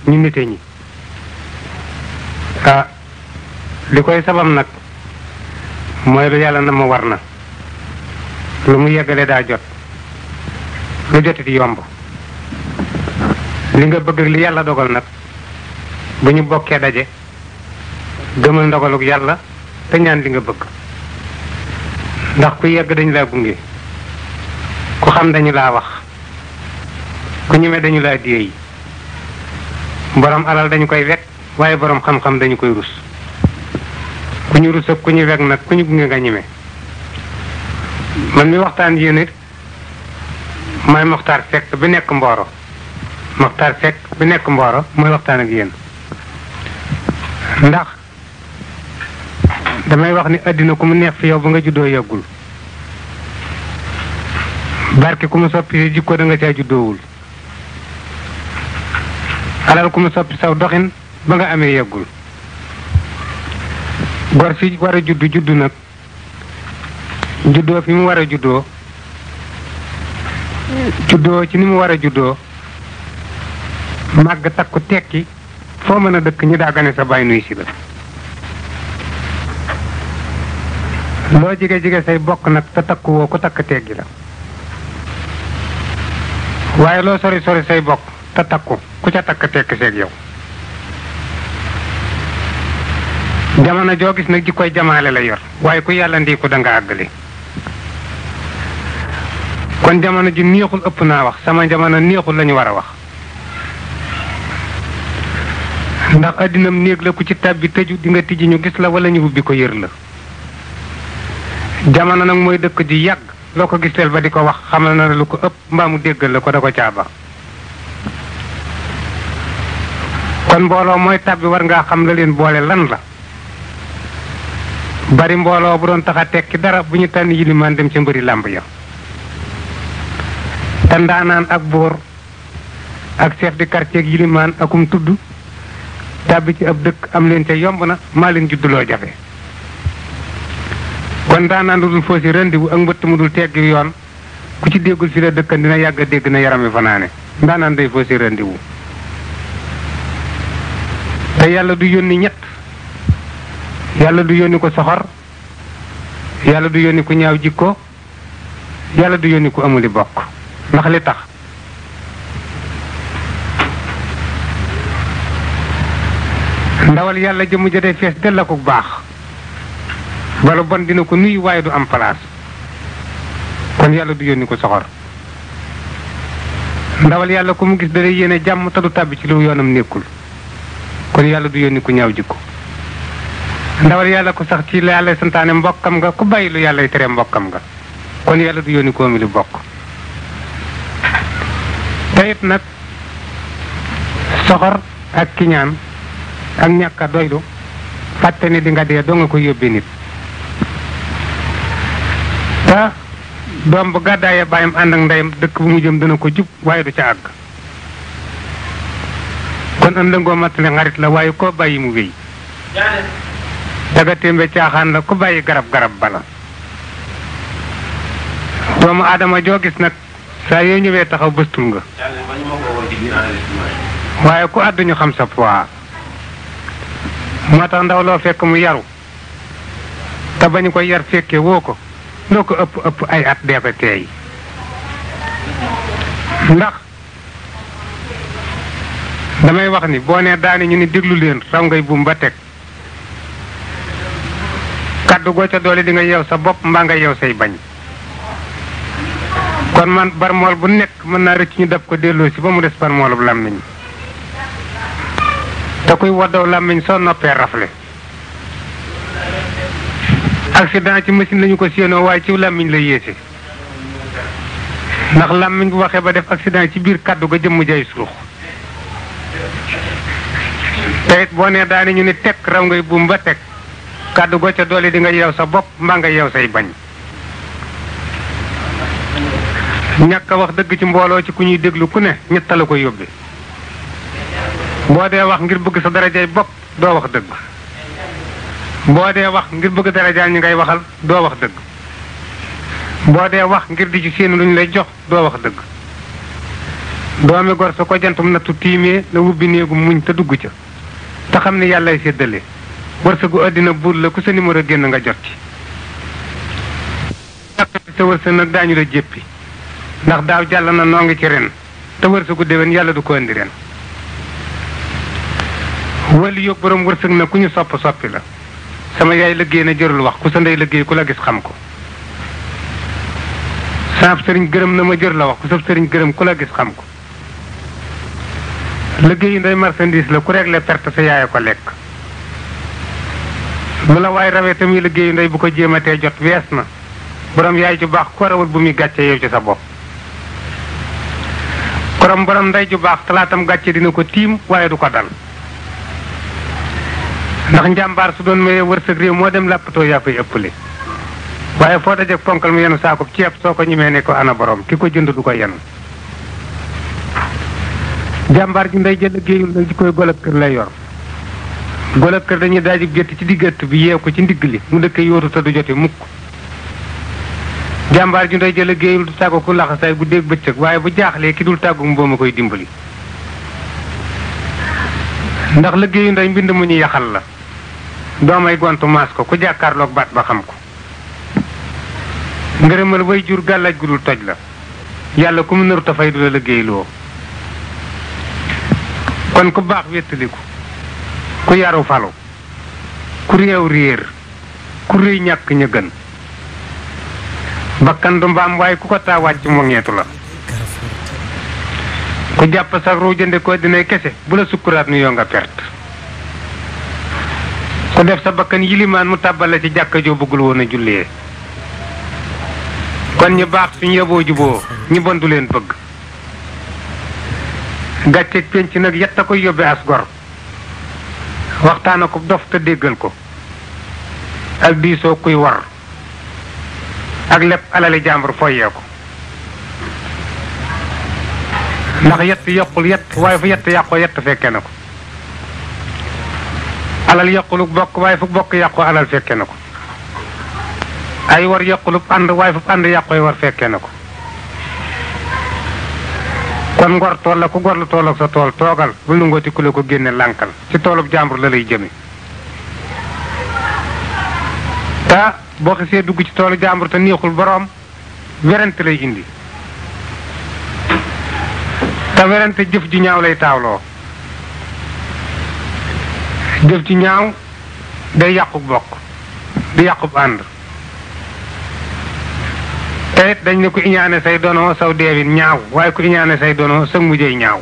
ñu nite ñi li koy sabab nag mooy lu yàlla na ma war na lu mu yeggale daa jot lu jotit yomb li nga bëgg li yàlla dogal nag bu ñu bokkee daje gëmal ndogaluk yàlla te ñaan li nga bëgg ndax ku yegg dañu laa gunge ku xam dañu laa wax ku ñeme dañu laa déey borom alal dañu koy wekk waaye borom xam-xam dañu koy rus ku ñu rus ak ku ñu wekk nag ku ñu gunge nga ñeme man mi waxtaan yéen it may Moxtaar Sekk bi nekk Mboro Moxtaar Sekk bi nekk Mboro mooy waxtaan ak yéen ndax damay wax ni àddina ku mu neex fi yow ba nga juddoo yàggul barke ku mu soppi jikko da nga caa juddoowul alal ku mu soppi saw doxin ba nga amee yàggul gor fi war a juddu nag juddoo fi mu war a juddoo ci ni mu war a juddoo màgg takku tekki foo mën a dëkk ñi daa gane sa baay nuy si la loo jige say bokk nag te takku woo ku takk teggi la waaye loo sori say bokk te takku ku ca takk tekki seeg yow jamono joo gis nag ji koy jamaale la yor waaye ku yàlla ndi ko da nga àggale kon jamono ji neexul ëpp naa wax sama jamono neexul lañu war a wax ndax addinam néeg la ku ci tàbbi tëju di nga tijji ñu gis la wala ñu ubbi ko yër la jamono nag mooy dëkk di yàgg loo ko giseel ba di ko wax xamal na lu ko ëpp mbaa mu déggal la ko da ko caaba kon mbooloo mooy tàbbi war ngaa xam la leen boole lan la bari mbooloo bu doon tax a tekki dara bu ñu tànn yilimaan dem ca mbëri làmb ya te ndaanaan ak buur ak chef de quartier ak yilimaan akum tudd tàbbi ci ab dëkk am leen ca yomb na maa leen judduloo jafe kon ndaanaan lu dul foo si rendiwu ak mbëtt mu dul teggi yoon ku ci déggul fi la dëkkan dina yàgg a dégg na yaram wi fanaane ndaanaan day foo si rendiwu te yàlla du yónni ñett yàlla du yónni ko soxor yàlla du yónni ku ñaaw jikko yàlla du yónni ku amuli bokk ndax li tax ndawal yàlla jëmu jëdee fees dell ko baax wala bon dina ko nuyu waaye du am place kon yàlla du yónni ko soxor ndawal yàlla ku mu gis da lay yéene jàmm te du tàbbi ci lu yoonam nekkul kon yàlla du yónni ku ñaaw jikko ndawal yàlla ku sax ci la yàlla santaane mbokkam nga ku bàyyi lu yàlla tere mbokkam nga kon yàlla du yónni ko mi lu bokk te it nag soxor ak kiñaan ak ñàkk a doylu fàtte ni di nga dee doo nga koy yóbbee nit te doom bu gàddaayee bàyyam ànd ak ndeyam dëkk bu mu jëm dana ko jub waaye du ca àgg kon ëndëngoo mattale xarit la waaye koo bàyyi mu wéy daga témbe caaxaan la ku bàyyi garab bala doomu aadama joo gis nag saa yoo ñëwee taxaw bëstul nga waaye ku àdduñu xam sa poids moo tax ndaw loo fekk mu yaru te bañu ko yar fekke woo ko loo ko ëpp ay at dee ko teey ndax damay wax ni boo nee daani ñu ni déglu leen raw ngay buum ba teg kaddu goo ca doole di nga yeew sa bopp mbaa nga yeew say bañ kon man barmool bu nekk mën naa rëcc ñu dab ko delloo si ba mu des barmoolub làmmiñ te kuy woddaw làmmiñ soo noppee rafle accident ci machine lañu ko séenoo waaye ci làmmiñ la yéese ndax làmmiñ bu waxee ba def accident ci biir kaddu ga jëmm jay suux te it boo nee daani ñu ni tekk raw ngay buum ba teg kaddu go ca doole di nga yeew sa bopp mbaa nga yeew say bañ ñàkk a wax dëgg ci mbooloo ci ku ñuy déglu ku ne ñett la ko yóbbe boo dee wax ngir bëgg sa darajay bopp doo wax dëgg boo dee wax ngir bëgg darajaay ñi ngay waxal doo wax dëgg boo dee wax ngir di ci seen lu ñu lay jox doo wax dëgg doomi gor su ko jantum nattu tiimee la wubbi néegu muñ te dugg ca te xam ne yàllay séddale wërsëgu àddina buur la ku sa numéro génn nga jot ci jàppati sa wërsëg nag daañu la jéppi ndax daaw jàll na noo ngi ci ren te wërsëgu déwén yàlla du ko andi ren wali yóg borom wërsëg na ku ñu soppi la sama yaay liggéey na jërul wax ku sa ndey liggéey ku la gis xam ko saab sëriñ gërëm na ma jër la wax ku sab sëriñ gërëm ku la gis xam ko liggéeyu ndey marchandise la ku réglé perte sa yaay ko lekk lu la waay rawee tamit liggéeyu ndey bu ko jéematee jot wees na borom yaay ju baax ko rawul bu muy gàcce yow ci sa bopp borom ndey ju baax talaatam gàcce dina ko tiim waaye du ko dal ndax njàmbaar su doon mayee wërsëg réew moo dem làppatoo yaa koy ëppale waaye foo dajeg ponkal mu yenu saakub ceeb soo ko ñimee ne ko ana borom ki ko jënd du ko yenu jàmbaar ji ndey jël liggéeyul nag ji koy golab kër lay yor golab kër dañuy daaji gétt ci diggante bi yeew ko ci ndigg li mu dëkk yóotu te du jote mukk jàmbaar ju ndey jël liggéeyul du tàggu ku laxasaay bu dégg bëccëg waaye bu jaaxlee ki dul tàggu mbooma koy dimbali ndax liggéeyu ndey mbind mu ñu yaxal la doomay gontu maas ko ku jàkkaarloog baat ba xam ko ngërëmal way jur gàllaaj gu dul toj la yàlla ku mu nëru tafay du la liggéeyloo kon ku baax wéttaliku ku yaru falu ku réew réer ku réy ñàkk ña gën bakkan du mbaam waaye ku ko taa wàcc mu ñeetu la ku jàpp sax ruu jënde ko dinay kese bu la sukkuraat nu yoo nga perte ku def sa bakkan yilimaan mu tàbbal la ci jàkka joo bëggul woon a jullee kon ñu baax suñu yeboo juboo ñu bon du leen bëgg gàcceeg penc nag yetta koy yóbbe as gor waxtaana ko dof te déggal ko ak diisoo kuy war ak lépp alali jàmbur foyee ko ndax yett yokkul yett waaye fu yett yàqoo yett fekke na ko alal yokkulu bokk waaye fu bokk yàqoo alal fekke na ko ay war yokkulub ànd waaye fu ànd yàqooy war fekke na ko kon ngor tool la ku gor lu tool ak sa tool toogal bul nu ngooti ku la ko génne lànkal ci toolub jàmbur la lay jëme te boo xisee dugg ci toolu jàmbur te neexul boroom werante lay indi te werante jëf ju ñaaw lay taawloo jëf ju ñaaw day yàqub bokk di yàqub ànd te it dañ ne ku iñaane say dono saw deewin ñaaw waaye ku iñaane say dono sa mujjey ñaaw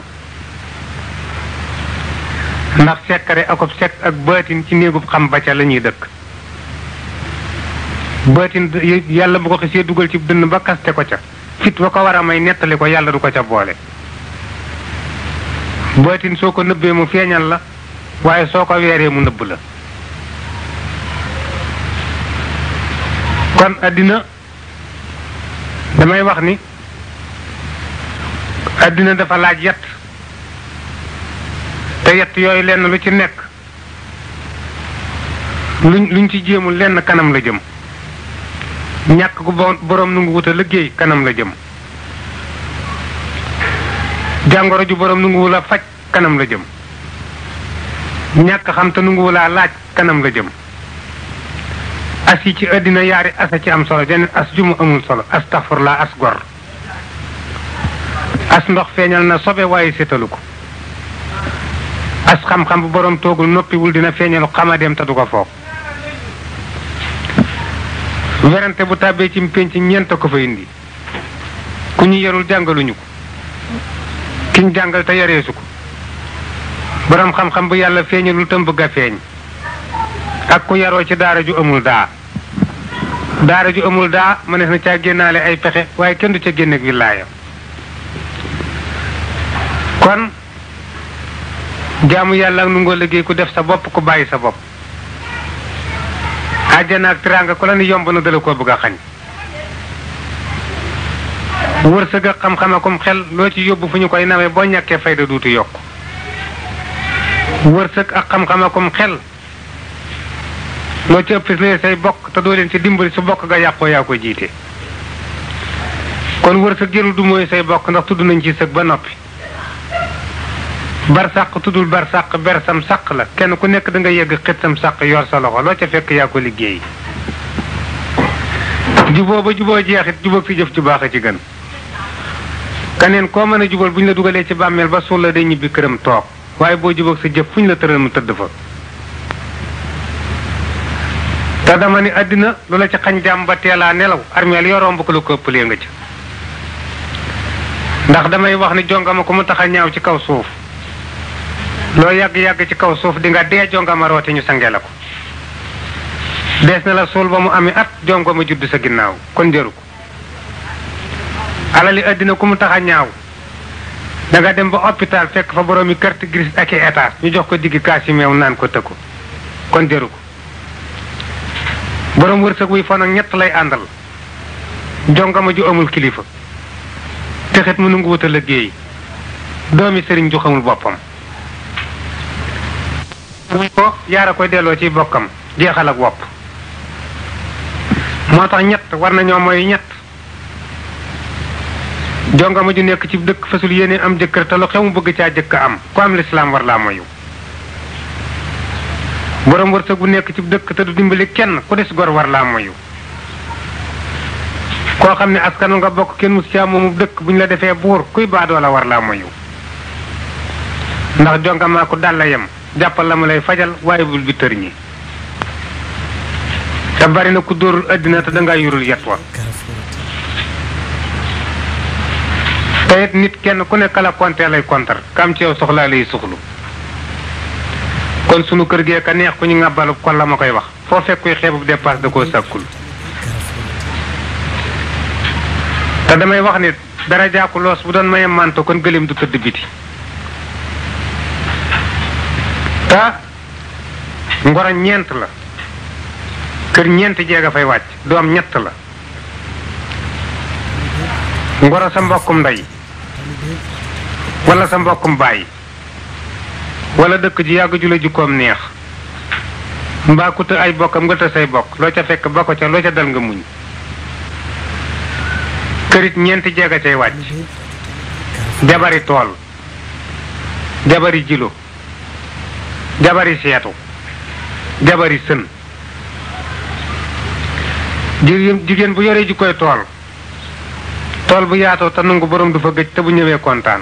ndax sekkare akob sekk ak baatin ci néegub xam ba ca la ñuy dëkk baatin yàlla bu ko xisee dugal ci dënn ba kaste ko ca fit ba ko war a may nettali ko yàlla du ko ca boole baatin soo ko nëbbee mu feeñal la waaye soo ko weeree mu nëbb la kon àddina damay wax ni àddina dafa laaj yett te yett yooyu lenn lu ci nekk luñ ci jéemul lenn kanam la jëm ñàkk gu boroom nu ngu wut a liggéey kanam la jëm jàngoro ju boroom nu ngu wula faj kanam la jëm ñàkk xam te nu ngu wulaa laaj kanam la jëm as yi ci àddina yaari asa ci am solo jeneen as ju mu amul solo astaghfirullah as gor as ndox feeñal na sobe waaye sétalu ko as xam-xam bu boroom toogul noppiwul dina feeñalu xamadeem te du ko foog werante bu tàbbee ci pénc ñeent ko fa indi ku ñu yarul jàngaluñu ko kiñ jàngal te yareesu ko boroom xam-xam bu yàlla feeñalul tam bëgg a feeñ ak ku yaroo ci daara ju amul daa daara ju amul daa mënees na caa génnaale ay pexe waaye kenn du ca génneeg wilaaya kon jaamu yàlla ak nu ngoo liggéey ku def sa bopp ku bàyyi sa bopp àjjana ak teraanga ku la ni yomb na dala koo bëgg a xañ wërsëg ak xam-xam akum xel loo ci yóbbu fu ñu koy nawee boo ñàkkee fayda duutu yokk wërsëg ak xam-xam akum xel loo ci ëpp lee say bokk te doo leen ci dimbali su bokk ga yàqoo yaa ko jiite kon wërsëg jërul du mooy say bokk ndax tudd nañ ci sëg ba noppi barsàq tuddul barsàq bersam sàq la kenn ku nekk da nga yegg xitsam sàq yor sa loxo loo ca fekk yaa ko liggéey juboo ba juboo jeexit jubóog si jëf ju baax a ci gën kaneen koo mën a jubal bu ñu la dugalee ci bàmmeel ba suul la day ñibbi këram toog waaye boo jubóog sa jëf fu ñu la tëral mu tëdd fa te dama ni àddina lu la ci xañ jàmm ba teelaa nelaw armeel yoo romb ko la ko ëppalee nga ci ndax damay wax ni jongama ko mu tax a ñaaw ci kaw suuf loo yàgg-yàgg ci kaw suuf di nga dee jongama roote ñu sange la ko dees na la suul ba mu amee at jongama judd sa ginnaaw kon jëru ko alali àddina ku mu tax a ñaaw da nga dem ba hôpital fekk fa boroomi carte grise ak i étage ñu jox ko diggi kaasi meew naan ko tëkku kon jëru ko borom wërsëg wuy fan ak ñett lay àndal jongama ju amul kilifa texet mu nungu wuta liggéey doomi sëriñ ju xamul boppam wuy ko yaara koy delloo ci bokkam jeexal ak wopp moo tax ñett war nañoo mooy ñett jongama ju nekk ci dëkk fasul yéene am jëkkër te lu xew mu bëgg caa jëkk am ku am lislaam war laa moyu borom wërsëg bu nekk ci dëkk te du dimbali kenn ku des gor war laa moyu koo xam ne askanu nga bokk kenn mus caa moomu dëkk bu ñu la defee buur kuy baadoo la war laa moyu ndax jongamaa ko dal la yem jàppal la mu lay fajal waaye bul bi tër ñi te bari na ku dóorul àddina te dangaa yurul yet wa te it nit kenn ku nekk la kontee lay kontar kam ci yow soxlaa lay suxlu kon sunu kër gee ka neex ku ñu ngàbbalu kon la ma koy wax foo fekk kuy xeebub dépasse da koo sàkkul te damay wax nit dara jaaku loos bu doon mayem manto kon gëléem du tëdd biti te ngoro ñeent la kër ñeent jeeg a fay wàcc doom ñett la ngoro sa mbokkum ndey wala sa mbokkum baay wala dëkk ji yàgg ju la jukkoom neex mbaa ku të ay bokkam nga të say bokk loo ca fekk ba ko ca loo ca dal nga muñ kërit ñeenti jeeg a cay wàcc jabari tool jabari jilo jabari seetu jabari sën jigéen bu yoree ji koy tool bu yaatoo te nangu borom du fa gëj te bu ñëwee kontaan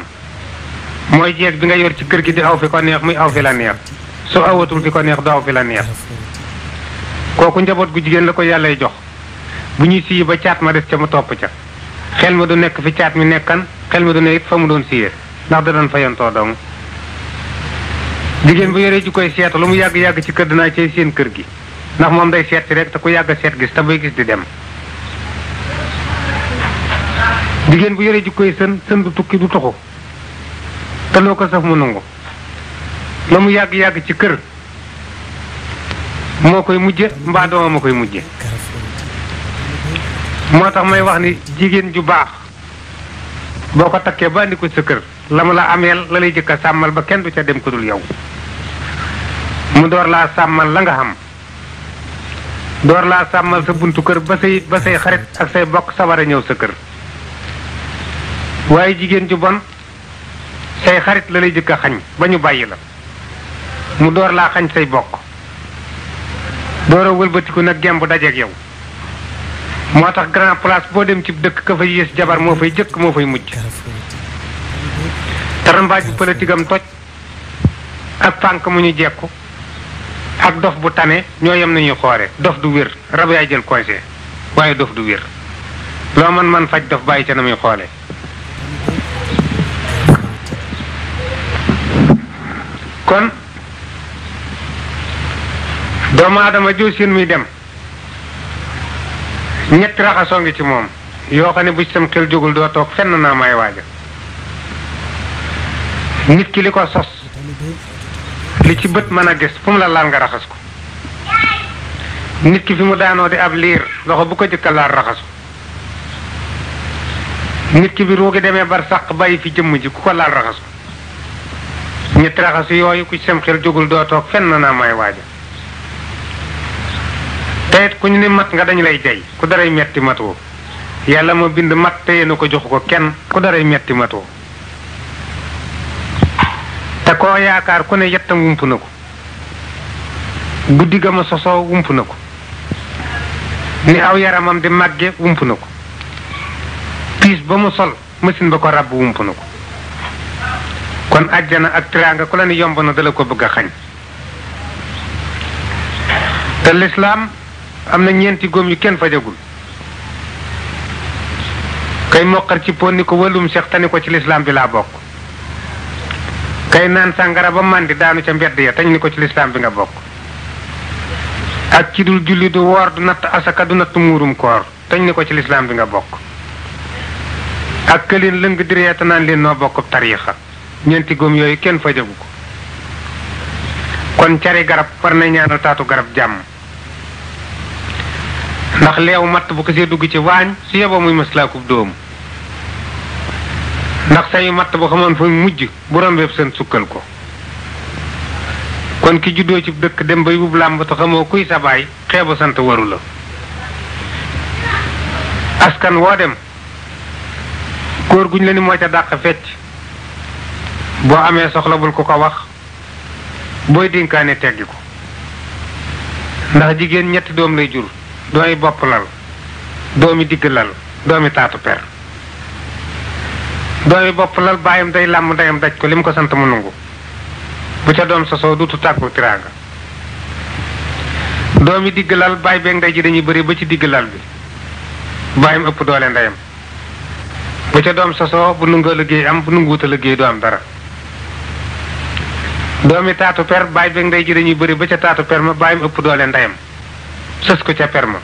mooy jeeg bi nga yor ci kër gi di aw fi ko neex muy aw fi la neex su awatul fi ko neex du aw fi la neex kooku njaboot gu jigéen la ko yàllay jox bu ñuy siyi ba caat ma des ca mu topp ca xel ma du nekk fi caat mi nekkan xel ma du ne it fa mu doon siyee ndax da doon fayantoo dong jigéen bu yoree ji koy seetu lu mu yàgg-yàgg ci kër dinaa cay seen kër gi ndax moom day seet si rek te ku yàgg a seet gis te bay gis di dem jigéen bu yoree ji koy sën du tukki du toxu te loo ko saf mu nangu la mu yàgg-yàgg ci kër moo koy mujje mbaa dooma ma koy mujje moo tax may wax ni jigéen ju baax boo ko takkee ba andi ko sa kër la mu la ameel la lay jëkk a sàmmal ba kenn du ca dem ko dul yow mu door laa sàmmal la nga xam door laa sàmmal sa buntu kër ba say xarit ak say bokk sa war a ñëw sa kër waaye jigéen ju bon say xarit la lay jëkk a xañ ba ñu bàyyi la mu door laa xañ say bokk door a wëlbatiku nag gemb dajeeg yow moo tax grand place boo dem ci dëkk ka fay yées jabar moo fay jëkk moo fay mujj tarambaaj bu politique am toj ak pànk mu ñu jekku ak dof bu tane ñoo yem nañuy xoore dof du wér rab yaay jël conseil waaye dof du wér loo man faj dof bàyyi ca na muy xoole kon doomu aadama joo seen muy dem ñetti raxasoo ngi ci moom yoo xam ne bu ci sam xel jógul doo toog fenn naa may waaja nit ki li ko sos li ci bët mën a gis fu mu la laal nga raxas ko nit ki fi mu daanoo di ab liir loxo bu ko jëkka laal raxasu nit ki bi ruugi demee bar sàq bàyyi fi jëmm ji ku ko laal raxasu ñetti raxasu yooyu ku ci sam xel jógul doo toog fenn naa may waaja teyit ku ñu ne mat nga dañu lay jay ku daray metti matoo yàlla moo bind mat téye na ko joxu ko kenn ku daray metti matoo te koo yaakaar ku ne yettam wump na ko guddi ga ma sosoo wump na ko ni aw yaramam di màgge wump na ko piis ba mu sol machine ba ko ràbb wump na ko kon àjjana ak tiraanga ku la ni yomb na dala ko bëgg a xañ te lislaam am na ñeenti góom yu kenn fajagul kay moqar ci pon ni ko wàllum seex tani ko ci lislaam bi laa bokk kay naan sàngara ba màndi daanu ca mbedd ya tañ ni ko ci lislaam bi nga bokk ak ci dul julli du woor du natt asaka du natt muurum koor tañ ni ko ci lislaam bi nga bokk ak këleen lëng direeta naan leen noo bokk tariixa ñeenti góom yooyu kenn fajagu ko kon cari garab war na ñaanal taatu garab jàmm ndax leew matt bu ko see dugg ci waañ su yeboo muy maslaakub dóom ndax sayu matt bu xamoon fa mujj bu rombeeb seen sukkal ko kon ki juddoo ci dëkk dem bay wub làmb te xamoo kuy sa baay xeebu sant waru la askan woo dem góor guñ la ni moo ca dàq fecc boo amee soxla bul ko ko wax booy dénkaane teggi ko ndax jigéen ñetti doom lay jur doomi bopp lal doomi digg lal doomi taatu per doomi bopp lal baayam day làmm ndeyam daj ko li mu ko sant mu nungu bu ca doom sosoo dutu tàggu tiraanga doomi digg lal baay beeg ndey ji dañuy bëri ba ci digg lal bi baayam ëpp doole ndeyam bu ca doom sosoo bu nungoo liggéey am bu nunguuta liggéey doo am dara doomi taatu per baay beeg ndey ji dañuy bëri ba ca taatu per ma baayam ëpp doole ndeyam sës ko ca per ma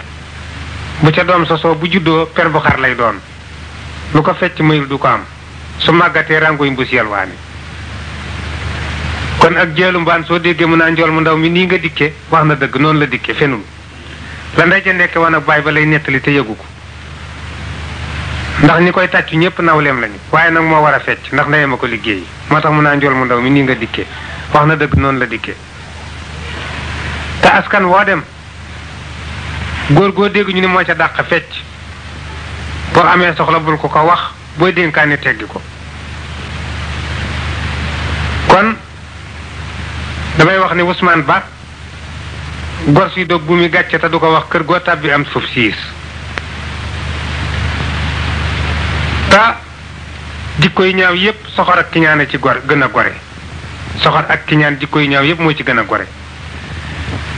bu ca doom sosoo bu juddoo per bu xar lay doon lu ko fecc mayul du ko am su màggatee rangoy mbus yalwaani kon ak jeelu mbaan soo déggee mu naa njool mu ndaw mi nii nga dikke wax na dëgg noonu la dikke fenul la ndey ja nekke woon ak baay ba lay nettali te yëgu ko ndax ñi koy tàccu ñépp nawleem lañu waaye nag moo war a fecc ndax ndeyam a ko liggéey moo tax mu naa njool mu ndaw mi nii nga dikke wax na dëgg noonu la dikke te askan woo dem góor goo dégg ñu ni moo ca dàq fecc boo amee soxla bul ko ko wax booy dénkaane teggi ko kon damay wax ni Ousmane Ba gor si dog bu muy gàcce te du ko wax kër goo tàbbi am suuf siis te jikko yu ñaaw yépp soxor ak kiñaane ci gën a gore soxor ak kiñaan jikko yu ñaaw yépp moo ci gën a gore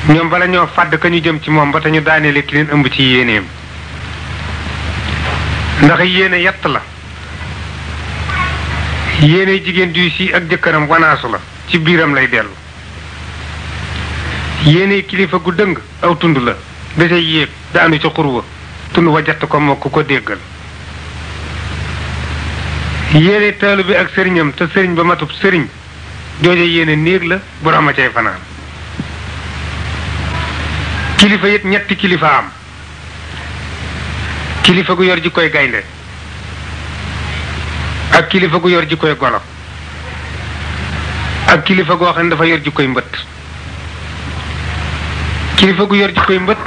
ñoom bala ñoo fàdd ka ñu jëm ci moom ba te ñu daaneele ki leen ëmb ci yéeneem ndax yéene yett la yéene jigéen juy si ak jëkkëram wanaasu la ci biiram lay dellu yéene kilifa gu dëng aw tund la da cay yéeg daanu ca xurwa tund wa jatt ko mokk ko déggal yéene taalu bi ak sëriñam te sëriñ ba matub sëriñ jooje yéene néeg la borom a cay fanaan kilifa yit ñetti kilifa am kilifa gu yor ji koy gaynde ak kilifa gu yor ji koy golo ak kilifa goo xam ne dafa yor ji koy mbëtt kilifa gu yor ji koy mbëtt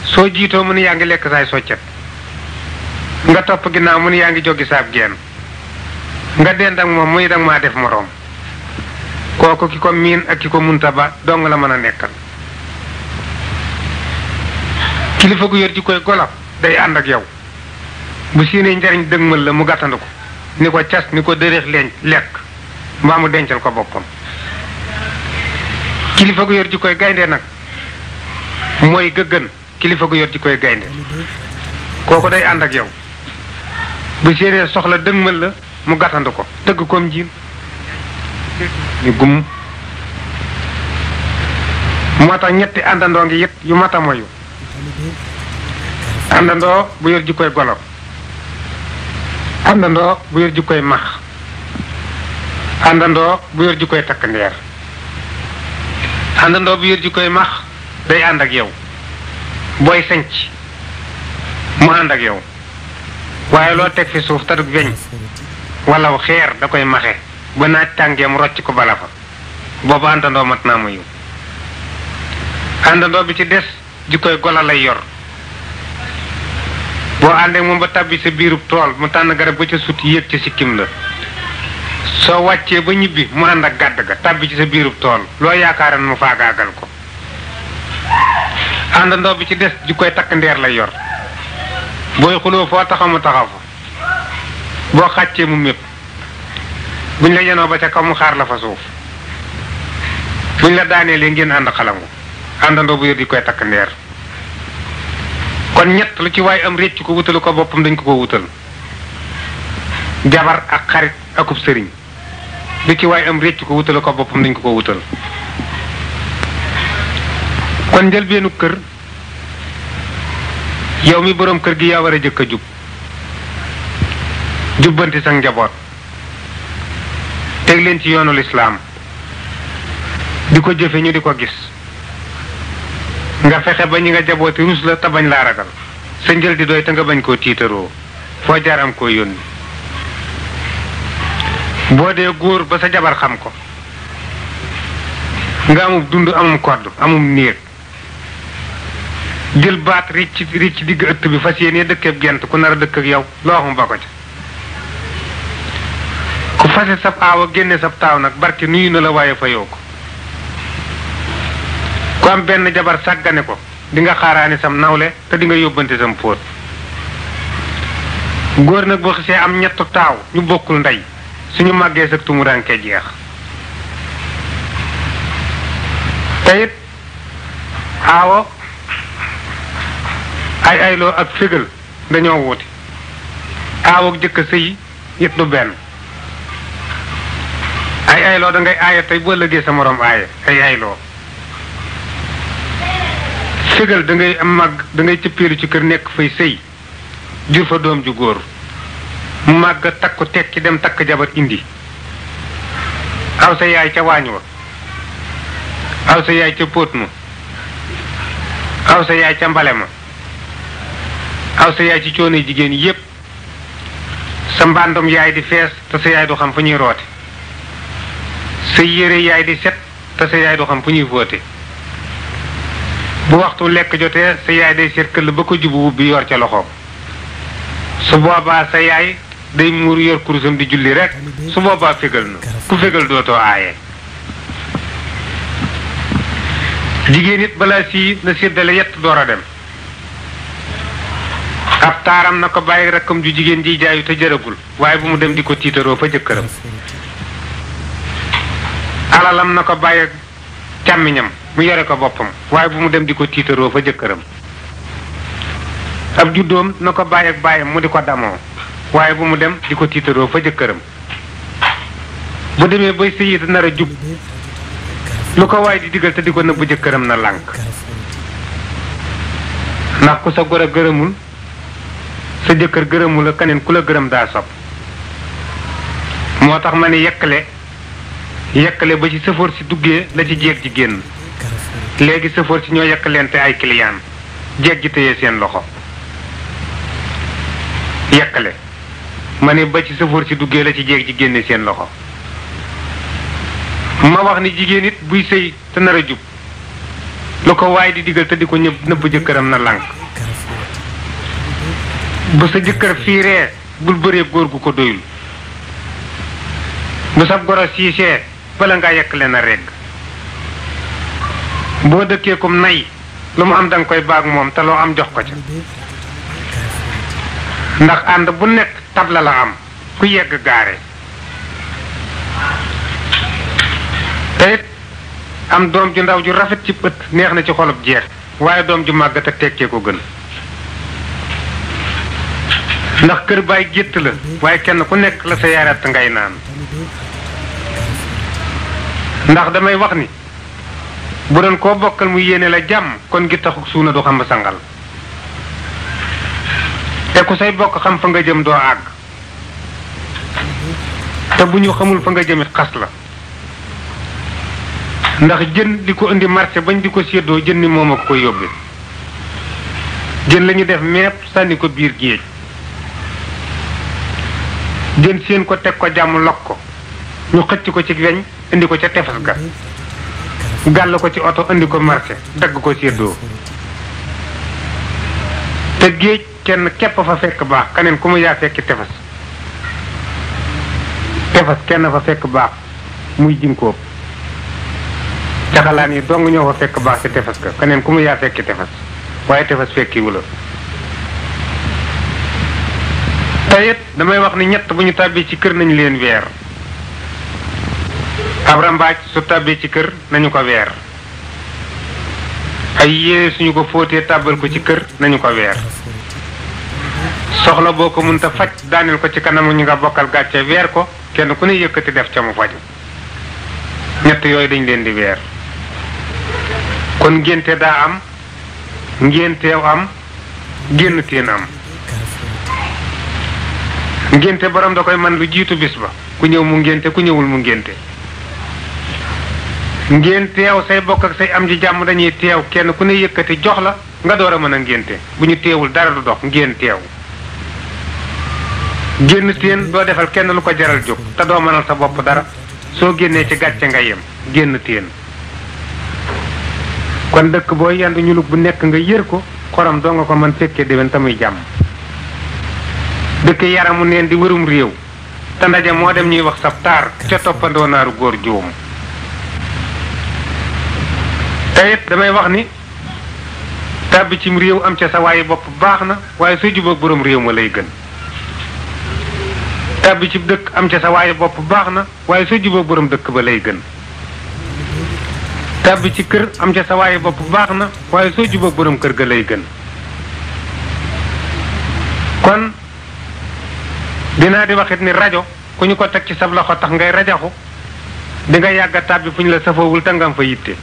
soo jiitoo mu ne yaa ngi lekk saay soccet nga topp ginnaaw mu ne yaa ngi joggi saab geen nga dend ak moom muy danga maa def moroom kooku ki ko miin ak ki ko munta ba dong la mën a nekkal kilifa gu yor ji koy golo day ànd ak yow bu siinee njariñ dëgmal la mu gàttandu ko ni ko cas ni ko dëreex leen lekk mbaa mu dencal ko boppam kilifa gu yor ji koy gaynde nag mooy gëgën kilifa gu yor ji koy gaynde kooku day ànd ak yow bu siinee soxla dëgmal la mu gàttandu ko tëgg koom jiin ñu gum moo tax ñetti àndandoo ngi yit yu mata moyu àndandoo bu yor ji koy golo àndandoo bu yor ji koy max àndandoo bu yor ji koy takk ndeer àndandoo bu yor ji koy max day ànd ak yow booy senc mu ànd ak yow waaye loo teg fi suuf tadug weñ wala xeer da koy maxe ba naaj tàngee mu rocc ko bala fa boobu àndandoo mat naa muyu àndandoo bi ci des ji koy gola lay yor boo àndee moom ba tàbbi sa biirub tool mu tànn garab ba ca sut yéeg ca sikkim la soo wàccee ba ñibbi mu ànd ak gàdd ga tàbbi ci sa biirub tool loo yaakaaran mu faagaagal ko àndandoo bi ci des ji koy takk ndeer lay yor booy xuloo foo taxaw mu taxaw fa boo xàccee mu mépp buñ la yenoo ba ca kaw mu xaar la fa suuf buñ la daaneelee ngeen ànd xalangu àndandoo bu yor di koy takk ndeer kon ñett lu ci waay am réccu ko wutalu ko boppam dañ ko wutal jabar ak xarit akub sëriñ lu ci waay am réccu ko wutalu ko boppam dañ ko wutal kon njëlbeenu kër yow mi boroom kër gi yaa war a jëkk a jub jubbanti sa njaboot teg leen ci yoonu lislaam di ko jëfe ñu di ko gis nga fexe ba ñi nga jabooti rus la te bañ laa ragal sa njël di doy te nga bañ koo tiitaroo foo jaar am koo yónni boo dee góor ba sa jabar xam ko nga amum dund amum kodd amum néeg jël baat ricc digg ëtt bi fas yéene dëkkeeb gent ku nar a dëkk ak yow loo xam ba ko ca ku fase sab aawa génne sab taaw nag barke nuyu na la waaye fayoo ko ku am benn jabar sàggane ko di nga xaaraani sam nawle te di nga yóbbante sam póot góor nag boo xisee am ñettu taaw ñu bokkul ndey suñu màggee sag tumuraanke jeex te it aawo ay ayloo ak fégal dañoo wuti aawo ak jëkk sëy it du benn ay ayloo da ngay aaye tey boo ëllëgee sa moroom aaye ay ayloo fégal da ngay am màgg da ngay cëppeelu ci kër nekk fay sëy jur fa doom ju góor mu màgg takku tekki dem takk jabar indi aw sa yaay ca waañ wa aw sa yaay ca póot ma aw sa yaay ca mbale ma aw sa yaay ci coono jigéen yépp sa mbàndum yaay di fees te sa yaay du xam fu ñuy roote sa yére yaay di set te sa yaay du xam fu ñuy fóote bu waxtu lekk jotee sa yaay day seet këll ba ko jubu wubbi yor ca loxoom su boobaa sa yaay day muur yor kurusam di julli rek su boobaa fégal na ku fégal dootoo aaye jigéen it balaa sii na séddale yett door a dem ab taaram na ko bàyyi rakkam ju jigéen ji jaayu te jërëgul waaye bu mu dem di ko tiitaroo fa jëkkëram alalam na ko bàyyi càmmiñam mu yore ko boppam waaye bu mu dem di ko tiitaroo fa jëkkëram ab juddoom na ko bàyyi ak bàyyam mu di ko damoo waaye bu mu dem di ko tiitaroo fa jëkkëram bu demee bay sëyit nar a jub lu ko waay di digal te di ko nëbbu jëkkëram na lànk ndax ku sa gor a gërëmul sa jëkkër gërëmul a keneen ku la gërëm daa sob moo tax ma ne yekkale ba ci sëfoor si duggee la ci jeeg ji génn léegi sëfoor si ñoo yekkalente ay client jeeg ji téye seen loxo yekkale ma ne ba ci sëfoor si duggee la ci jeeg ji génne seen loxo ma wax ni jigéen it buy sëy te nar a jub lu ko waay di digal te di ko nëbb jëkkëram na lànk bu sa jëkkër fiiree bul bëree góor gu ko doyul bu sab goro siisee bala ngaa yekkale na regg boo dëkkee kum nay lu mu am danga koy baag moom te loo am jox ko ca ndax ànd bu nekk tabla la am ku yegg gaare te it am doom ju ndaw ju rafet ci bët neex na ci xolub jeex waaye doom ju màggat ak tekkee ko gën ndax kër baay gétt la waaye kenn ku nekk la sa yarat ngay naan ndax damay wax ni bu doon koo bokkal mu yéene la jàmm kon gi taxu suuna du xam sangal te ku say bokk xam fa nga jëm doo àgg te bu ñu xamul fa nga jëmit xas la ndax jën di ko indi marché bañ di ko séddoo jën ni moom a ko yóbbe jën la ñu def mepp sànni ko biir géej jën seen ko teg ko jàmm lok ko ñu xëcc ko ci weñ indi ko ca tefes ga gàll ko ci oto indi ko marché dagg ko séddoo te géej kenn képp fa fekk baax keneen ku mu yaa fekki tefes tefas kenn fa fekk baax muy jinkóob caxalaan yi dong ñoo fa fekk baax ci tefas ka keneen ku mu yaa fekki tefas waaye tefas fekkiwu la tayit damay wax ni ñett bu ñu tàbbee ci kër nañu leen weer ab rambaaj su tàbbee ci kër nañu ko weer ay yére suñu ko fóotee tàbbal ko ci kër nañu ko weer soxla boo ko mënta faj daaneel ko ci kanamu ñu nga bokkal gàcce weer ko kenn ku ne yëkkati def ca mu faju ñett yooyu dañ leen di weer kon ngénte daa am ngénteew am génn teen am ngénte borom da koy man lu jiitu bis ba ku ñëw mu ngénte ku ñëwul mu ngénte ngénteew say bokk ak say am ji jàmm dañuy teew kenn ku ne yëkkati jox la nga door a mën a ngénte bu ñu teewul dara du dox ngéen teew génn teen doo defal kenn lu ko jaral jóg te doo mënal sa bopp dara soo génnee ci gàcce nga yem génn teen kon dëkk boo yendu ñulug bu nekk nga yër ko xorom doo nga ko mën fekkee déwén tamuy jàmm dëkk yaramu neen di wërum réew te ndaje moo dem ñuy wax sab taar ca toppandoo naaru góor juum te it damay wax ni tàbbi cim réew am ca sa waaye bopp baax na waaye soo jubóog boroom réew ma lay gën tàbbi ci dëkk am ca sa waaye bopp baax na waaye soo jubóog boroom dëkk ba lay gën tàbbi ci kër am ca sa waaye bopp baax na waaye soo jubóog boroom kër ga lay gën kon dinaa di waxit ni rajo ku ñu ko teg ci sab loxo tax ngay rajaxu di nga yàgg a tàbbi fu ñu la safoowul te nga am fa yitte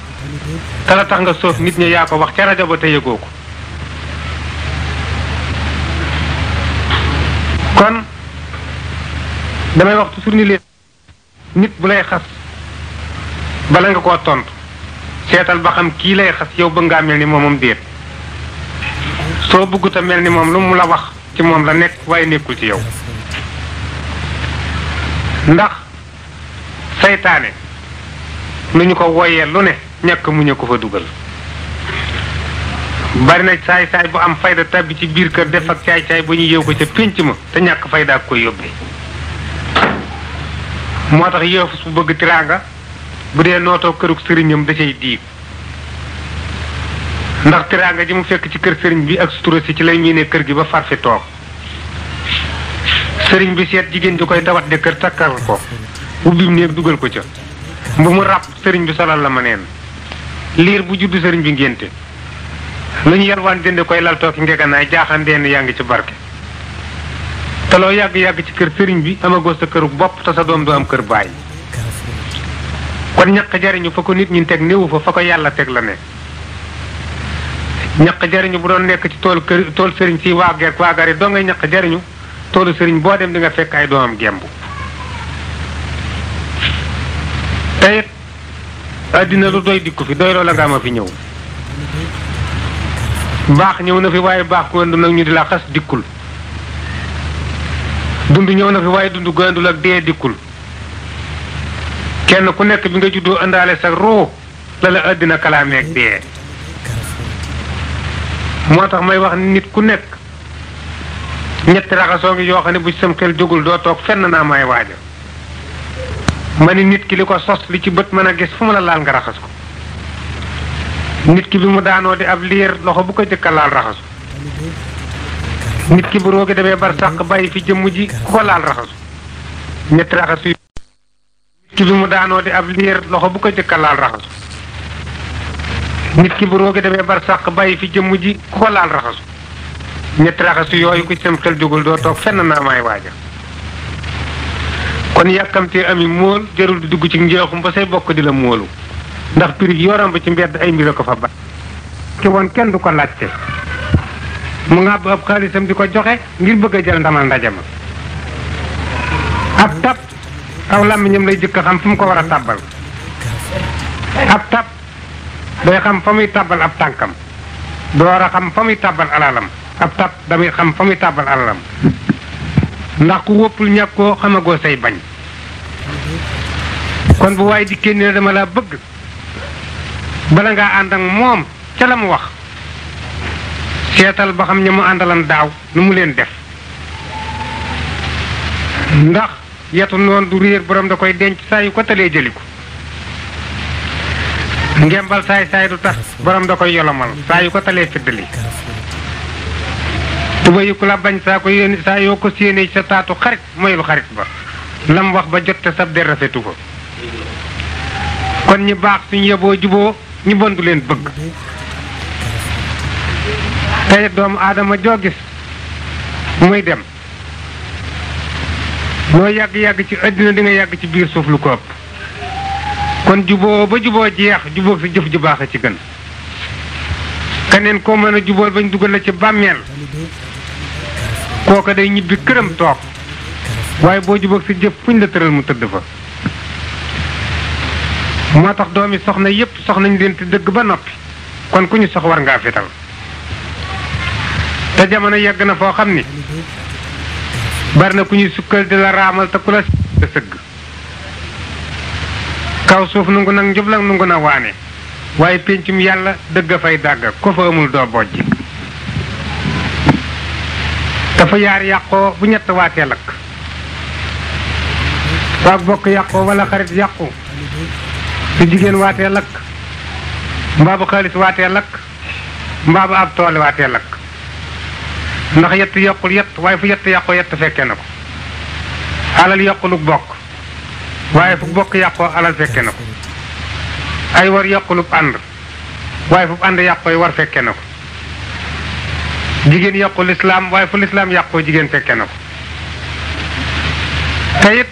te la tax nga soof nit ñi yaa ko wax ca rajo ba te yëgoo ko kon damay wax toujours ni leen nit bu lay xas bala nga koo tontu seetal ba xam kii lay xas yow bëgg ngaa mel ni moomam déet soo bëggut a mel ni moom lu mu la wax ci moom la nekk waaye nekkul ci yow ndax saytaane lu ñu ko wooyee lu ne ñàkk mu ñu ko fa dugal bari na saay-saay bu am fayda tabbi ci biir kër def ak caay-caay bu ñu yeew ko ca pénc ma te ñàkk fayda ak koy yóbbee moo tax yëfus bu bëgg tiraanga bu dee nootoo kërug sëriñam da cay diig ndax tiraanga ji mu fekk ci kër sëriñ bi ak sutura si ci lay miine kër gi ba far fi toog sëriñ bi seet jigéen ji koy dawat de kër takkal ko ubbim néeg dugal ko ca bu mu ràpp sëriñ bi solal la ma neen liir bu juddu sëriñ bi ngénte lu ñu yalwaan jënde koy lal tooki ngeganaay jaaxandeen yaa ngi ci barke te loo yàgg-yàgg ci kër sëriñ bi amagoo sa këru bopp te sa doom du am kër baay kon ñaq jariñu fa ko nit ñi teg néewu fa ko yàlla teg la ne ñaq jariñu bu doon nekk ci tool sëriñ si waagari doo ngay ñaq jariñu toolu sëriñ boo dem di nga fekk ay doomam gemb te it àddina lu doy dikku fi doy loola nga ma fi ñëw baax ñëw na fi waaye baax ku ëndu nag ñu di la xas dikkul dund ñëw na fi waaye dund gu àndul ak dee dikkul kenn ku nekk bi nga juddoo àndaale sa ruu la la àddina kalaameeg dee moo tax may wax nit ku nekk ñetti raxasoo ngi yoo xam ne bu ci sam xel jógul doo toog fenn naa may waaja ma ni nit ki li ko sos li ci bët mën a gis fu mu la laal nga raxas ko nit ki bi mu daanoo di ab liir loxo bu ko jëkka laal raxasu nit ki bu roogi demee bar sàq bàyyi fi jëmm ji ku ko laal raxasu ñetti raxasu nit ki bi mu daanoo di ab liir loxo bu ko jëkka laal raxasu nit ki bu roogi demee bar sàq bàyyi fi jëmm ji ku ko laal raxasu ñetti raxasu yooyu ku ci sam xel jógul doo toog fenn naa may waaja kon yàkkamtee ami móol jarul di dugg ci njeexum ba say bokk di la móolu ndax pirig yoram ba ci mbedd ay mbir a ko fa ba ki woon kenn du ko laajte mu ngàbb ab xaalisam di ko joxe ngir bëgg a jël ndamal ndaje ma ab tab aw làmmiñam lay jëkk xam fu mu ko war a tàbbal ab tab day xam fa muy tàbbal ab tànkam door a xam fa muy tàbbal alalam ab tab damay xam fa muy tàbbal alalam ndax ku wóppul ñàkkoo xamagoo say bañ kon bu waaye dikkee ni dama laa bëgg bala ngaa ànd ak moom ca la mu wax seetal ba xam ña mu àndalan daaw nu mu leen def ndax yetu noonu du réer borom da koy denc saa yu ko talee jëli ko ngembal saay du tax borom da koy yolomal saa yu ko talee fiddali tuba yu ku la bañ saa yoo ko séenee sa taatu xarit moylu xarit ba lam wax ba jot te sab der rafetu ko kon ñi baax suñu yeboo juboo ñu bon du leen bëgg tey doomu aadama joo gis muy dem loo yàgg-yàgg ci àddina di nga yàgg ci biir suuf lu ko ëpp kon juboo ba juboo jeex jubóog sa jëf ju baax a ci gën keneen koo mën a jubóol bañ dugal la ci bàmmeel kooka day ñibbi këram toog waaye boo jubóog sa jëf fuñ la tëral mu tëdd fa moo tax doomi soxna yépp soxnañ leen te dëgg ba noppi kon ku ñu sox war ngaa fital te jamono yegg na foo xam ni bari na ku ñuy sukkal di la raamal te ku la sëgg kaw suuf nungu nag njublang nungu na waane waaye péncum yàlla dëgg fay dàgg ko fa amul doo bojj dafa yaar yàqoo bu ñett waatee lakk waag bokk yàqoo wala xarit yàqu su jigéen waatee lakk mbaa bu xaalis waatee lakk mbaa bu ab toole waatee lakk ndax yett yokkul yett waaye fu yett yàqoo yett fekke na ko alal yokkulu bokk waaye fu bokk yàqoo alal fekke na ko ay war yokkulub ànd waaye fu ànd yàqoo war fekke na ko jigéen yàqu lislaam waaye fu lislaam yàqoo jigéen fekke na ko te it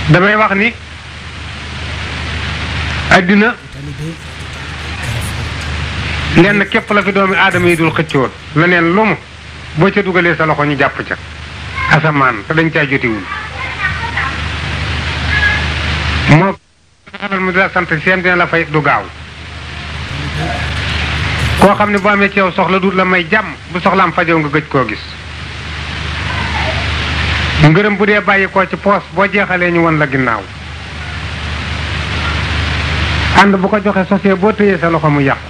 damay wax ni addina lenn képp la fi doomi aadama yi dul xëccoo leneen lu mu boo ca dugalee sa loxo ñu jàpp ca asamaan te dañ caa jotiwul moo xamal mu di la sant seen dina la fay du gaaw koo xam ne boo amee ci yow soxla du la may jàmm bu soxlaam fajoo nga gëj koo gis ngërëm bu dee bàyyi koo ci poos boo jeexalee ñu won la ginnaaw ànd bu ko joxe sosee boo tëyee sa loxo mu yàqu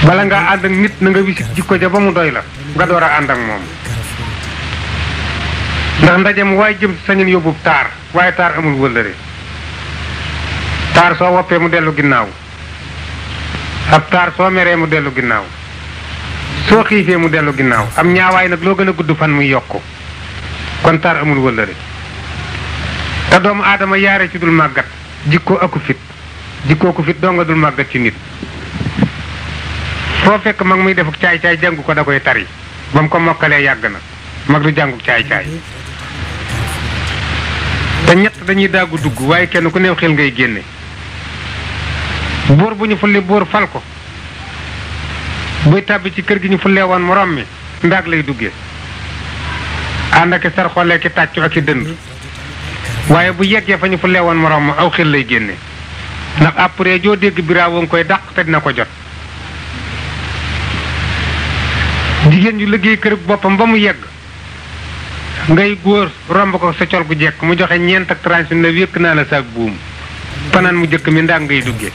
bala nga ànd ak nit na nga wisit jikko ja ba mu doy la nga door a ànd ak moom ndax ndaje mu waaye jëm sañun yóbbub taar waaye taar amul wëllëre taar soo woppee mu dellu ginnaaw ab taar soo meree mu dellu ginnaaw soo xiifee mu dellu ginnaaw am ñaawaay nag loo gën a gudd fan muy yokku kon taar amul wëllëre te doomu aadama yaare ci dul màggat jikkoo aku fit jikkoo ku fit doo nga dul màggat ci nit foo fekk mag muy defuk caay-caay jàngu ko da koy tari ba mu ko mokkalee yàgg na mag du jànguk caay-caay te ñett dañuy daagu dugg waaye kenn ku neew xel ngay génne buur bu ñu fulli buur fal ko buy tàbbi ci kër gi ñu fullee woon morom mi ndaag lay duggee ànd ak sar xoolee ki tàccu ak i dënd waaye bu yeggee fa ñu fullee woon morom ma aw xel lay génne ndax après joo dégg biraawo nga koy dàq te dina ko jot jigéen ñu liggéey kër boppam ba mu yegg ngay góor romb ko sa col gu jekk mu joxe ñeent ak transit na wékk naa la saak buum fanaan mu jëkk mi ndaag ngay duggee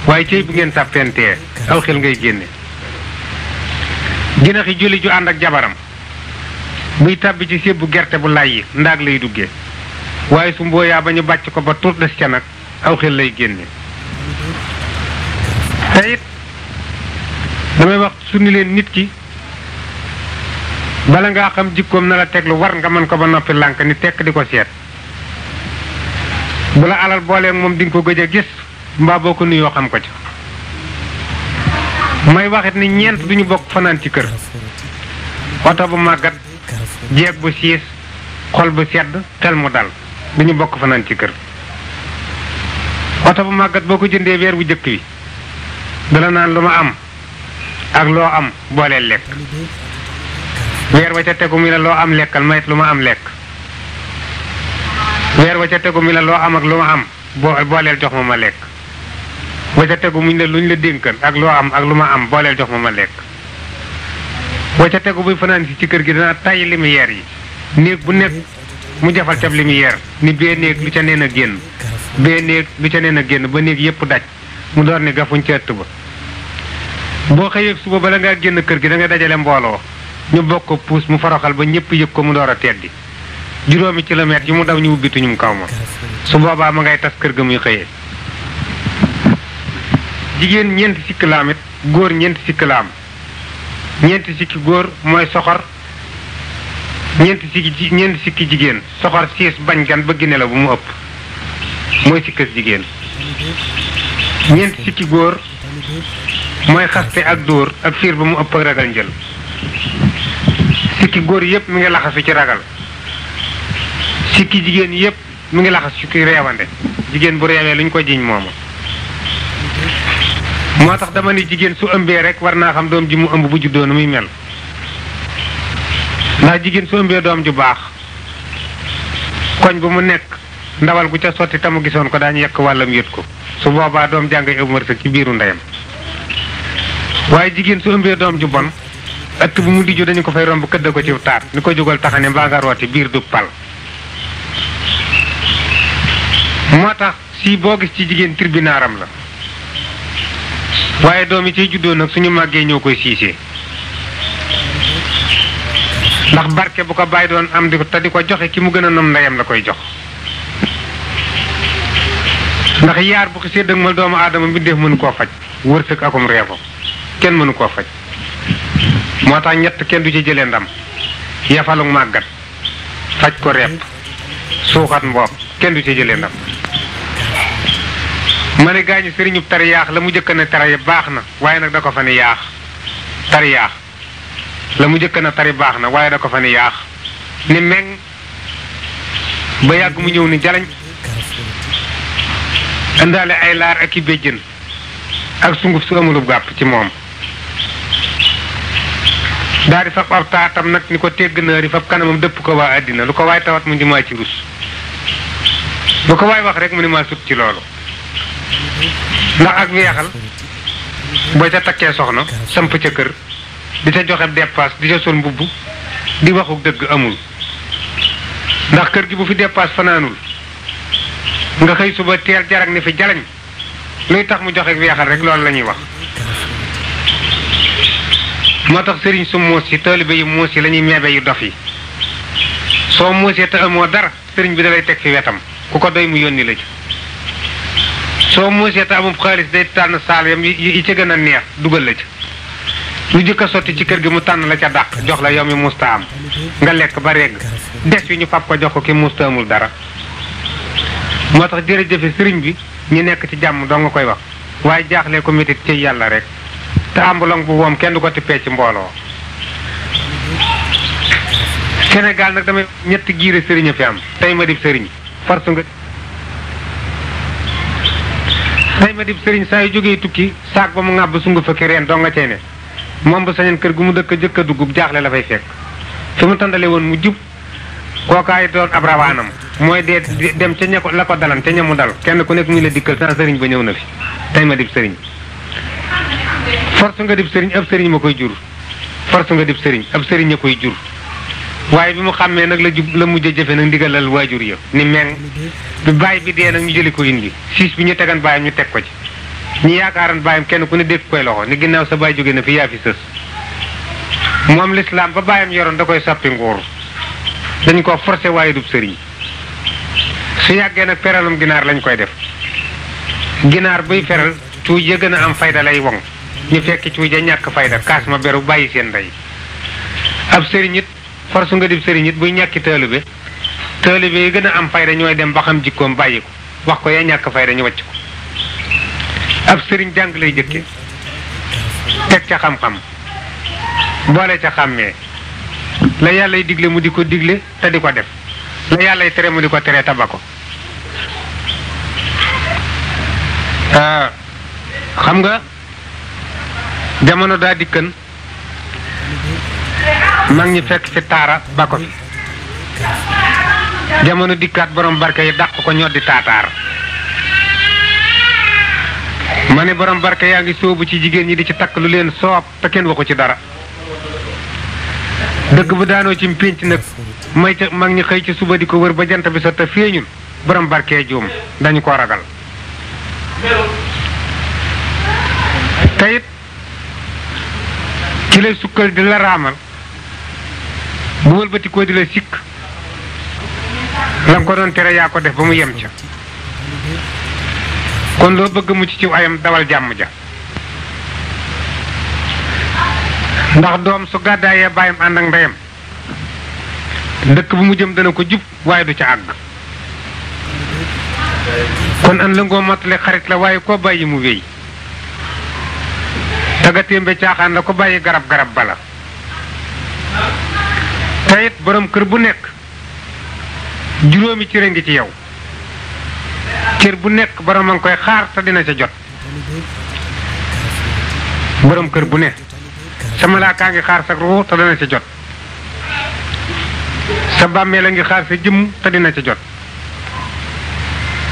waaye cey bu ngeen sàppentee aw xel ngay génne jinax yi julli ju ànd ak jabaram buy tàbbi ci sébbu gerte bu lay yi ndaag lay duggee waaye su mbooyaa ba ñu bàcc ko ba tuut des ca nag aw xel lay génne te it damay wax su ni leen nit ki bala ngaa xam jikkoom na la teglu war nga mën ko ba noppi lànk ni tekk di ko seet bu la alal booleeg moom di nga ko gëj a gis mbaa boo ko nuyoo xam ko ci may waxit ni ñeent duñu bokk fanaan ci kër oto bu màggat jeeg bu siis xol bu sedd xel mu dal duñu bokk fanaan ci kër oto bu màggat boo ko jëndee weer bu jëkk wi dala naan lu ma am ak loo am booleel lekk weer wa ca tegu mi la loo am lekkal mayit lu ma am lekk weer wa ca tegu mi la loo am ak lu ma am booleel jox ma lekk wa ca tegu muñ la luñ la dénkan ak loo am ak lu ma am booleel jox ma lekk wa ca tegu buy fanaan si ci kër gi dana tay lumière yi néeg bu nekk mu jafal cab lumière ni bee néeg lu ca neen a génn bee néeg lu ca neen a génn ba néeg yépp daj mu door ni gafuñ ca ëtt ba boo xëyee suba bala ngaa génn kër gi da nga dajale mbooloo ñu bokk puus mu foroxal ba ñëpp yëg ko mu door a teddi juróomi kilomètres yi mu daw ñu ubbituñum kaw ma su boobaa ma ngay tas kër ga muy xëyee jigéen ñeenti sikk la am it góor ñeenti sikk la am ñeenti sikki góor mooy soxor ñeenti sikki jigéen soxor siis bañ gan bëgg ne la bu mu ëpp mooy sikkas jigéen ñeenti sikki góor mooy xaste ak dóor ak fiir ba mu ëpp ak ragal njël sikki góor yépp mi ngi laxasu ci ragal sikki jigéen yépp mi ngi laxas ci reewande jigéen bu reewee lu ñu ko jiñ mooma moo tax dama ni jigéen su ëmbee rek war naa xam doom ji mu ëmb bu juddoo nu muy mel ndax jigéen su ëmbee doom ju baax koñ bu mu nekk ndawal gu ca sotti tamu gisoon ko daañu yekk wàllam yët ko su boobaa doom jàngay ëpp wërsëg ci biiru ndeyam waaye jigéen su ëmbee doom ju bon ëtt bu mu dijju dañu ko fay romb këdd ko ci taat ni ko jógal taxane mbaa nga rooti biir du pal moo tax si boo gis ci jigéen tribunaaram la waaye doom yi ciy juddoo nag suñu màggee ñoo koy siisee ndax barke bu ko bàyyi doon am di ko te di ko joxe ki mu gën a nom ndeyam la koy jox ndax yaar bu xisee dëgmal doomu aadama mbindeef mënu koo faj wërsëg akum reefo kenn mënu koo faj moo tax ñett kenn du ci jëlee ndam yafalu màggat faj ko repp suuxat mboob kenn du ci jëlee ndam ma ne gaañu sëriñub tari yaax la mu jëkk na tari baax na waaye nag da ko fa ni yaax tari yaax la mu jëkk na tari baax na waaye da ko fa ni yaax ni meng ba yàgg mu ñëw ni jalañ indaale ay laar ak i béjjën ak sunguf su amulub gàpp ci moom daal di fab ab taatam nag ni ko tegg naari fab kanamam dëpp ko waa àddina lu ko waay tawat mu ni maa ci rus lu ko waay wax rek mu ni maa sut ci loolu ndax ak weexal boo ca takkee soxna samp ca kër di ca joxe dépasse di ca sol mbubb di waxuk dëgg amul ndax kër gi bu fi dépasse fanaanul nga xëy suba teel jarag ni fi jalañ luy tax mu joxe weexal rek loolu la ñuy wax moo tax sëriñ su muus yi taalibe yi muus yi la ñuy meebe yu dof yi soo muusee te amoo dara sëriñ bi da lay teg fi wetam ku ko doy mu yónni la ci soo muusee te amul xaalis day tànn saal yam yi ca gën a neex dugal la ci lu jëkk a sotti ci kër gi mu tànn la ca dàq jox la yow mi musta am nga lekk ba regg des wi ñu fab ko jox ko ki musta amul dara moo tax jërëjëfe sëriñ bi ñu nekk ci jàmm doo nga koy wax waaye jaaxlee ko métit ci yàlla rek te ambulong bu woom kenn du ko tippee ci mbooloo Sénégal nag damay ñetti giire sëriñ a fi am tey ma dib sëriñ farsu nga tey ma dib sëriñ saa yu jógee tukki saak ba mu ŋàbb sungu fekki reen doo nga cey ne moom bu sañeen kër gu mu dëkk jëkk a dugub jaaxle la fay fekk fi mu tàndale woon mu jub kookaay doon ab rawaanam mooy dee dem ca ña ko la ko dalan ca ñamu dal kenn ku nekk muy la dikkal sans sëriñ ba ñëw na fi tey ma dib sëriñ force nga dib sëriñ ab sëriñ ma koy jur force nga dib sëriñ ab sëriñ a koy jur waaye bi mu xàmmee nag la mujj a jëfe nag ndigalal waajur ya ni meng bi bàyyi bi dee nag ñu jëli ko indi siis bi ñu tegan bàyyam ñu teg ko ci ñi yaakaaran bàyyam kenn ku ne dégg koy loxo ni ginnaaw sa bàyyi jóge na fi yaa fi sës moom lislaam ba bàyyam yoroon da koy soppi nguur dañ ko forcé waaye dub sëriñ su yàggee nag feralum ginaar lañ koy def ginaar buy feral cuuj ya gën a am fayda lay woŋ ñu fekki cuuj ja ñàkk fayda kaas ma beru bàyyi seen ndey ab sëriñ it force nga dib sëriñ it buy ñàkki taalibe yi gën a am fayda ñooy dem ba xam jikkoom bàyyi ko wax ko yaa ñàkk fayda ñu wàcc ko ab sëriñ jàng lay jëkke teg ca xam-xam boole ca xàmmee la yàllay digle mu di ko digle te di ko def la yàllay tere mu di ko tere taba ko xam nga jamono daa dikkan mag ñi fekk fi taara ba ko fi jamono dikkaat borom barke yi dàq ko ñoddi taataar ma ne borom barke yaa ngi sóobu ci jigéen ñi di ci takk lu leen soob te kenn waxu ci dara dëgg bu daanoo ci pénc nag may ca mag ñi xëy ci suba di ko wër ba jant bi sa te feeñul borom barke juum dañu ko ragal te it ci lay sukkal di la raamal bu wëlbatikoo di la sikk la nga ko doon tere yaa ko def ba mu yem ca kon loo bëgg mucc ci ayam dawal jàmm ja ndax doom su gàddaayee bàyyam ànd ak ndeyam dëkk bu mu jëm dana ko jub waaye du ca àgg kon an la ngoo mottale xarit la waaye koo bàyyi mu wéy tagatémbe caaxaan la ko bàyyi garab bala te it borom kër bu nekk juróomi cër a ngi ci yow cër bu nekk borom a ngi koy xaar te dina ca jot borom kër bu ne sa malaakaa ngi xaar sa ruu te dina ca jot sa bàmmeel a ngi xaar sa jëmm te dina ca jot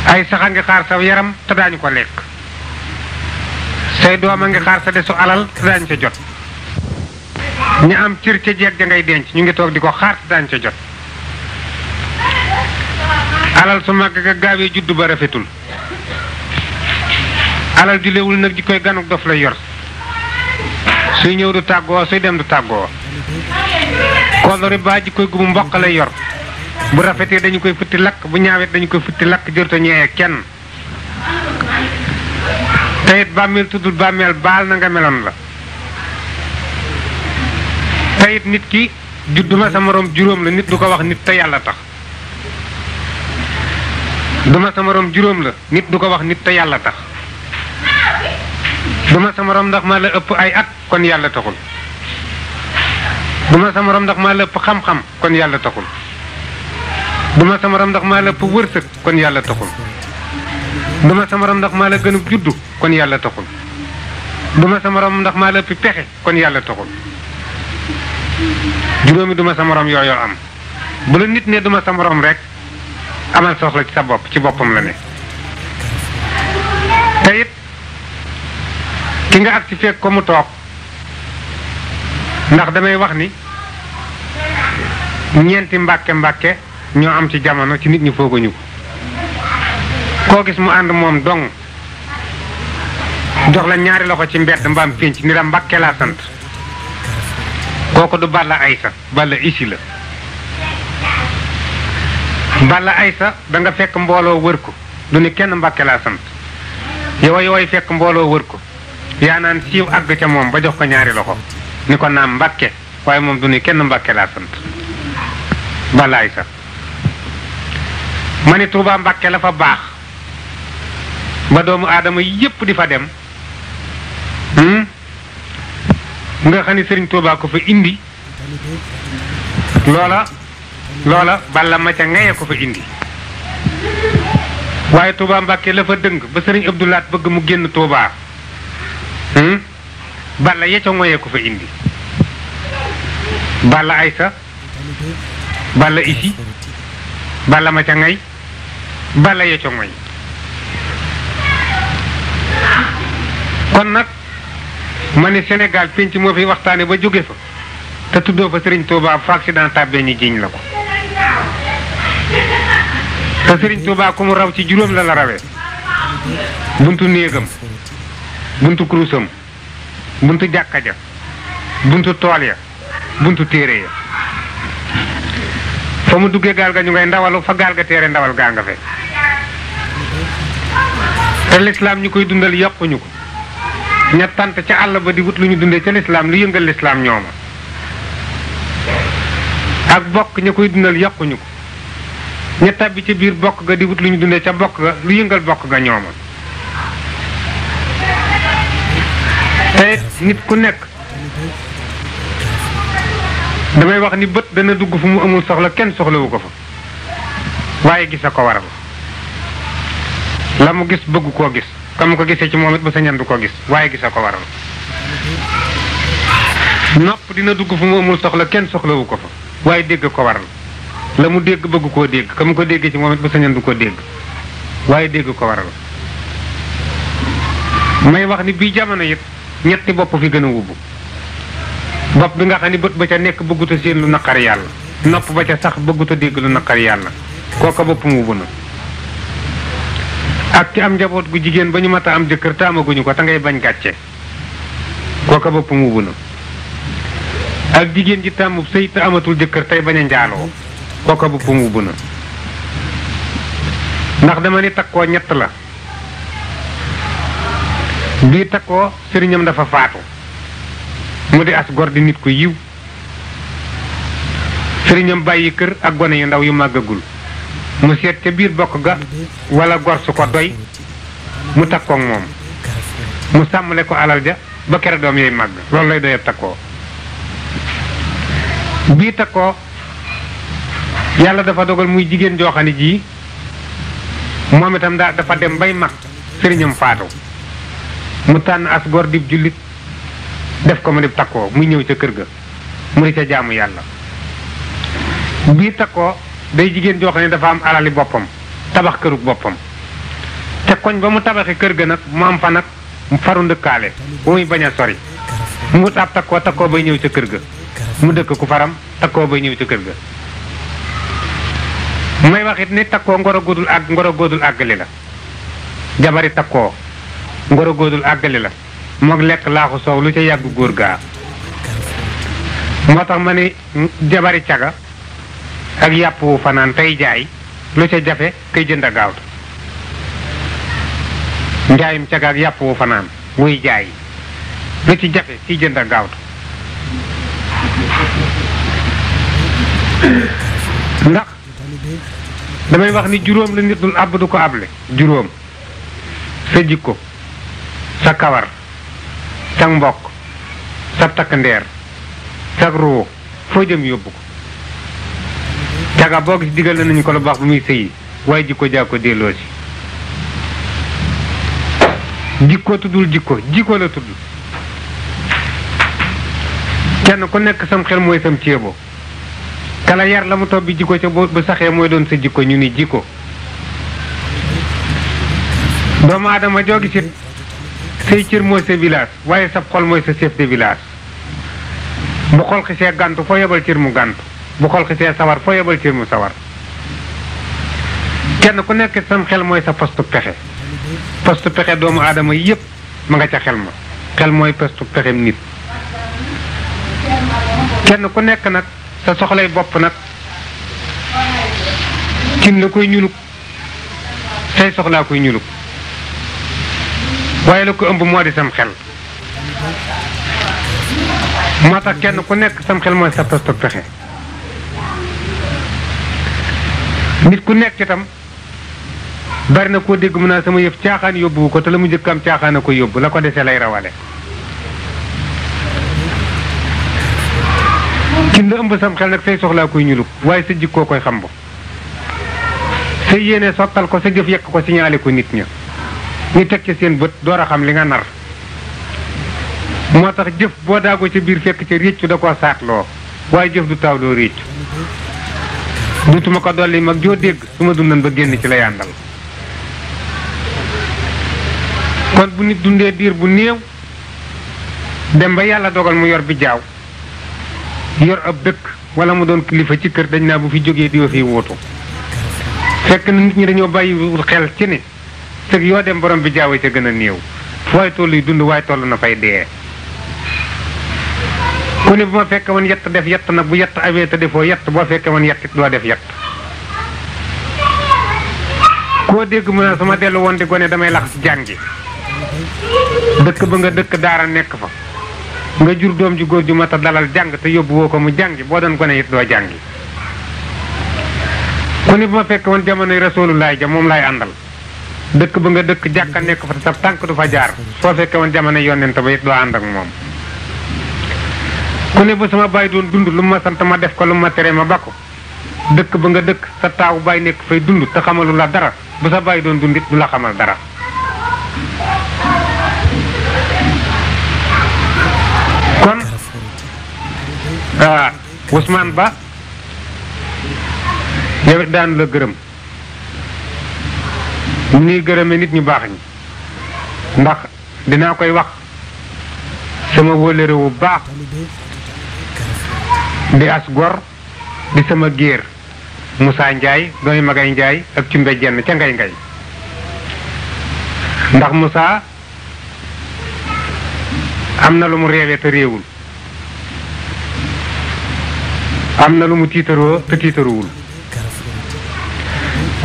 ay sax a ngi xaar sa yaram te daañu ko lekk say doom a ngi xaar sa desu alal te daañu ca jot ñi am cër ca jeeg ja ngay denc ñu ngi toog di ko xaar te daañu ca jot alal su màgg ga gaawee juddu ba rafetul alal ju léwul nag ji koy ganuk dof lay yor suy ñëw du tàggoo suy dem du tàggoo kolori ba ji koy gumu mboq lay yor bu rafetee dañu koy futti lakk bu ñaawet dañu koy futti lakk jërta ñeewee kenn te it bàmmeel tuddul bàmmeel baal na nga meloon la te it nit ki judduma sa moroom juróom la nit du ko wax nit te yàlla tax duma sa moroom juróom la nit du ko wax nit te yàlla tax duma sa moroom ndax maa la ëpp ay at kon yàlla taxul duma sa moroom ndax maa la ëpp xam-xam kon yàlla taxul duma sa moroom ndax maa la ëpp wërsëg kon yàlla taxul duma sa moroom ndax maa la gënub juddu kon yàlla taxul duma sa moroom ndax maa la ëpp pexe kon yàlla taxul juróomi duma sa moroom yooyu am bu la nit ne duma sa moroom rek amal soxla ci sa bopp ci boppam la ne te it ki nga ak ci fekk ko mu toog ndax damay wax ni ñeenti mbàkke ñoo am ci jamono ci nit ñi fooguñu ko koo gis mu ànd moom dong jox la ñaari loxo ci mbedd mbaam pénc ni la mbàkke laa sant kooku du Balla Aysa Balla isi la Balla Aysa da nga fekk mbooloo wër ko du ni kenn mbàkke laa sant yooyu fekk mbooloo wër ko yaa naan siiw àgg ca moom ba jox ko ñaari loxo ni ko naam mbàkke waaye moom du ni kenn mbàkke laa sant Balla Aysa ma ni Tuuba mbàkke la fa baax ba doomu aadama yépp di fa dem nga xam ni Sëriñ Tuuba ko fa indi loola Balla ma ca ngaye ko fa indi waaye Tuuba mbàkke la fa dëng ba Sëriñ Abdou Lahat bëgg mu génn Tuuba Balla yecco ngoyee ko fa indi Balla Aysa Balla isi Balla ma ca ngay Balla yecco ngoy kon nag ma ne Sénégal penc moo fi waxtaane ba jóge fa te tuddoo fa Sëriñ Tuuba fa accident tàbbee ñi jiñ la ko te Sëriñ Tuuba ku mu raw ci juróom la rawee buntu néegam buntu kurusam buntu jàkka ja buntu tool ya buntu téere ya fa mu duggee gaal ga ñu ngay ndawalu fa gaal ga téere ndawal gaa nga fe te lislaam ñu koy dundal yokkuñu ko ña tant ca àll ba di wut lu ñu dundee ca lislaam lu yëngal lislaam ñooma ak bokk ña koy dundal yokkuñu ko ña tàbbi ca biir bokk ga di wut lu ñu dundee ca bokk ga lu yëngal bokk ga ñooma te nit ku nekk damay wax ni bët dana dugg fu mu amul soxla kenn soxlawu ko fa waaye gis a ko waral la mu gis bëgg koo gis comme ko gisee ci moom it ba sa ñan du ko gis waaye gis a ko waral nopp dina dugg fu mu amul soxla kenn soxlawu ko fa waaye dégg ko waral la mu dégg bëgg koo dégg comme ko déggee ci moom it ba sa ñan du ko dégg waaye dégg ko waral may wax ni bii jamono it ñetti bopp fi gën a wubbu bopp bi nga xam ni bët ba ca nekk bëggut a seen lu naqari yàlla nopp ba ca sax bëggut a dégg lu naqari yàlla kooka bopp mu wubbu na ak ci am njaboot gu jigéen ba ñu mat a am jëkkër taamaguñu ko te ngay bañ gàcce kooka bopp mu wubbu na ak jigéen ji tàmm sëy te amatul jëkkër tey bañ a njaaloo kooka bu mu bu na ndax dama ni takkoo ñett la bii takkoo sëriñam dafa faatu mu di as gor di nit ku yiw sëriñam bàyyi kër ak gone yu ndaw yu màggagul mu seet ca biir bokk ga wala gor su ko doy mu takkoog moom mu sàmmale ko alal ja ba kere doom yooyu màgg loolu lay doyeb takkoo bii takkoo yàlla dafa dogal muy jigéen joo xam ne ji moom itam dafa dem bay mag sëriñam faatu mu tànn as gor dib jullit def ko mu dib takkoo muy ñëw ca kër ga mu di ca jaamu yàlla bii takkoo day jigéen joo xam ne dafa am alali boppam tabax kërug boppam te koñ ba mu tabaxi kër ga nag mu am fa nag faru ndëkkaale bu muy bañ a sori mu wut ab takkoo bay ñëw ca kër ga mu dëkk ku faram takkoo bay ñëw ca kër ga may waxit ni takkoo ngoro góodul àggali la jabari takkoo ngoro góodul àggali la moog lekk laaxu soow lu ca yàggu góor gaa moo tax ma ni jabari caga ak yàpp wu fanaan tey jaay lu ca jafe kay jënd a gaawtu njaayum caga ak yàpp wu fanaan wuy jaay lu ci jafe kiy jënd a gaawtu ndax damay wax ni juróom la nit dul àbb du ko able juróom sa jikko sa kawar sa mbokk sa takk ndeer sa ruu foo jëm yóbbu ko caga boo gis digal nañu ko lu baax bu muy sëyi waaye jikko jaa ko delloo si jikko tuddul jikko la tudd kenn ku nekk sam xel mooy sam ceebo kala yar la mu topp bi jikko ca bu saxee mooy doon sa jikko ñu ni jikko doomu aadama joo gisit say cër mooy sa village waaye sa xol mooy sa chef de village bu xol xisee gàntu foo yebal cër mu gàntu bu xol xisee sawar foo yebal cër mu sawar kenn ku nekk sam xel mooy sa postu pexe doomu aadama yépp ma nga ca xel mooy postu pexem nit kenn ku nekk nag sa soxlay bopp nag cin la koy ñuluk say soxlaa koy ñuluk waaye la ko ëmb moo di sam xel moo tax kenn ku nekk sam xel mooy sa postu pexe nit ku nekk itam bari na koo dégg mu naa sama yëf caaxaan yóbbu ko te la mu njëkk am caaxaan a ko yóbbu la ko dese lay rawale kin la ëmb sam xel nag say soxlaa koy ñuluk waaye sa jikkoo koy xam bu sa yéene sottal ko sa jëf yekk ko signalé ko nit ña ñu teg ci seen bët door a xam li nga nar moo tax jëf boo daagoo ca biir fekk ca réccu da koo saatloo waaye jëf du taaw doo réccu dutuma ko dolli mag joo dégg su ma dundan ba génn ci la yàndal kon bu nit dundee diir bu néew dem ba yàlla dogal mu yor bi jaaw yor ab dëkk wala mu doon kilifa ci kër dañ naa bu fi jógee diwa fi wuutu fekk na nit ñi dañoo bàyyiwul xel ci ne sëg yoo dem borom bi jaawe ca gën a néew waaye toll yi dund waaye toll na fay dee ku ne bu ma fekke woon yett def yett nag bu yett awee te defoo yett boo fekke woon yett it doo def yett koo dégg mu ne su ma dellu woon di gone damay lax jàngi dëkk ba nga dëkk daara nekk fa nga jur doom ju góor ju mat a dalal jàng te yóbbu woo ko mu jàngi boo doon gone it doo jàngi ku ne bu ma fekke woon jamonoy rasulullaay ja moom laay àndal dëkk ba nga dëkk jàkka nekk fa te sa tànk du fa jaar soo fekke woon jamono yonent ba it doo ànd ak moom ku ne bu sama baay doon dund lu ma sant ma def ko lu ma tere ma ba ko dëkk ba nga dëkk sa taawu baay nekk fay dund te xamalu la dara bu sa baay doon dund it du la xamal dara kon Ousmane Ba yow it daan la gërëm ñu ngi gërëme nit ñu baax ñi ndax dinaa koy wax sama wóllëre wu baax di as gor di sama géer Moussa Ndiaye dooy Magay Ndiaye ak Cumbe Jenn ca ngay ngay ndax Moussa am na lu mu réewee te réewul am na lu mu tiitaroo te tiitaruwul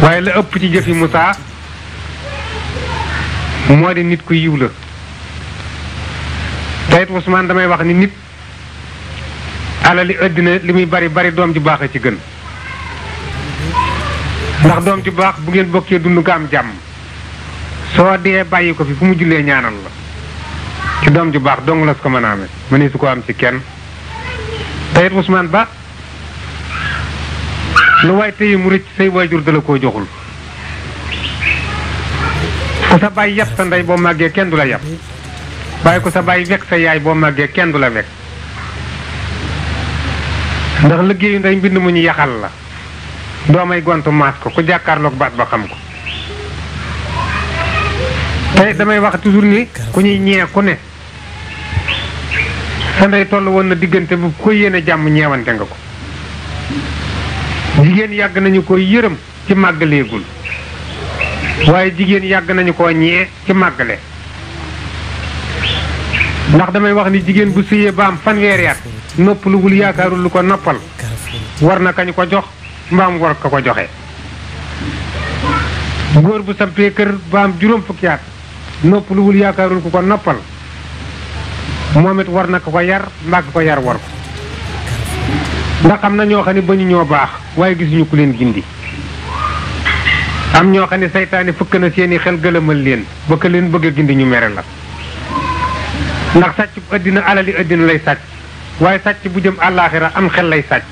waaye la ëpp ci jëfi Moussa moo di nit ku yiw la tayit Ousmane damay wax ni nit alali àddina li muy bari bari doom ju baax a ci gën ndax doom ju baax bu ngeen bokkee dund nga am jàmm soo dee bàyyi ko fi fu mu jullee ñaanal la ci doom ju baax dong la su ko mën a amee mënee su ko am ci kenn tayit Ousmane Ba lu waay téye mu rëcc say waajur dala koo joxul ku sa bàyyi yàpp sa ndey boo màggee kenn du la yàpp waaye ku sa bàyyi wekk sa yaay boo màggee kenn du la wekk ndax liggéeyu ndey mbind mu ñu yaxal la doomay gontu maas ko ku jàkkaarloog baat ba xam ko tey damay wax toujours ni ku ñuy ñee ku ne sa ndey toll woon na diggante bu ko yéene jàmm ñeewante nga ko jigéen yàgg nañu ko yërëm ci màggaleegul waaye jigéen yàgg nañu ko ñee ci màggale ndax damay wax ni jigéen bu sëyee ba am fanweeri at noppaluwul yaakaarul lu ko noppal war na kañu ko jox mbaam war ko joxe góor bu sampee kër ba am juróom fukki at noppaluwul yaakaarul ku ko noppal moom it war na ko yar mbaa ko yar war ko ndax am na ñoo xam ne ba ñu ñoo baax waaye gisuñu ku leen gindi am ñoo xam ne saytaane fëkk na seeni xel gëlëmal leen ba ka leen bëgg a gindi ñu mere la ndax sàcc bu àddina alali àddina lay sàcc waaye sàcc bu jëm àllaaxira am xel lay sàcc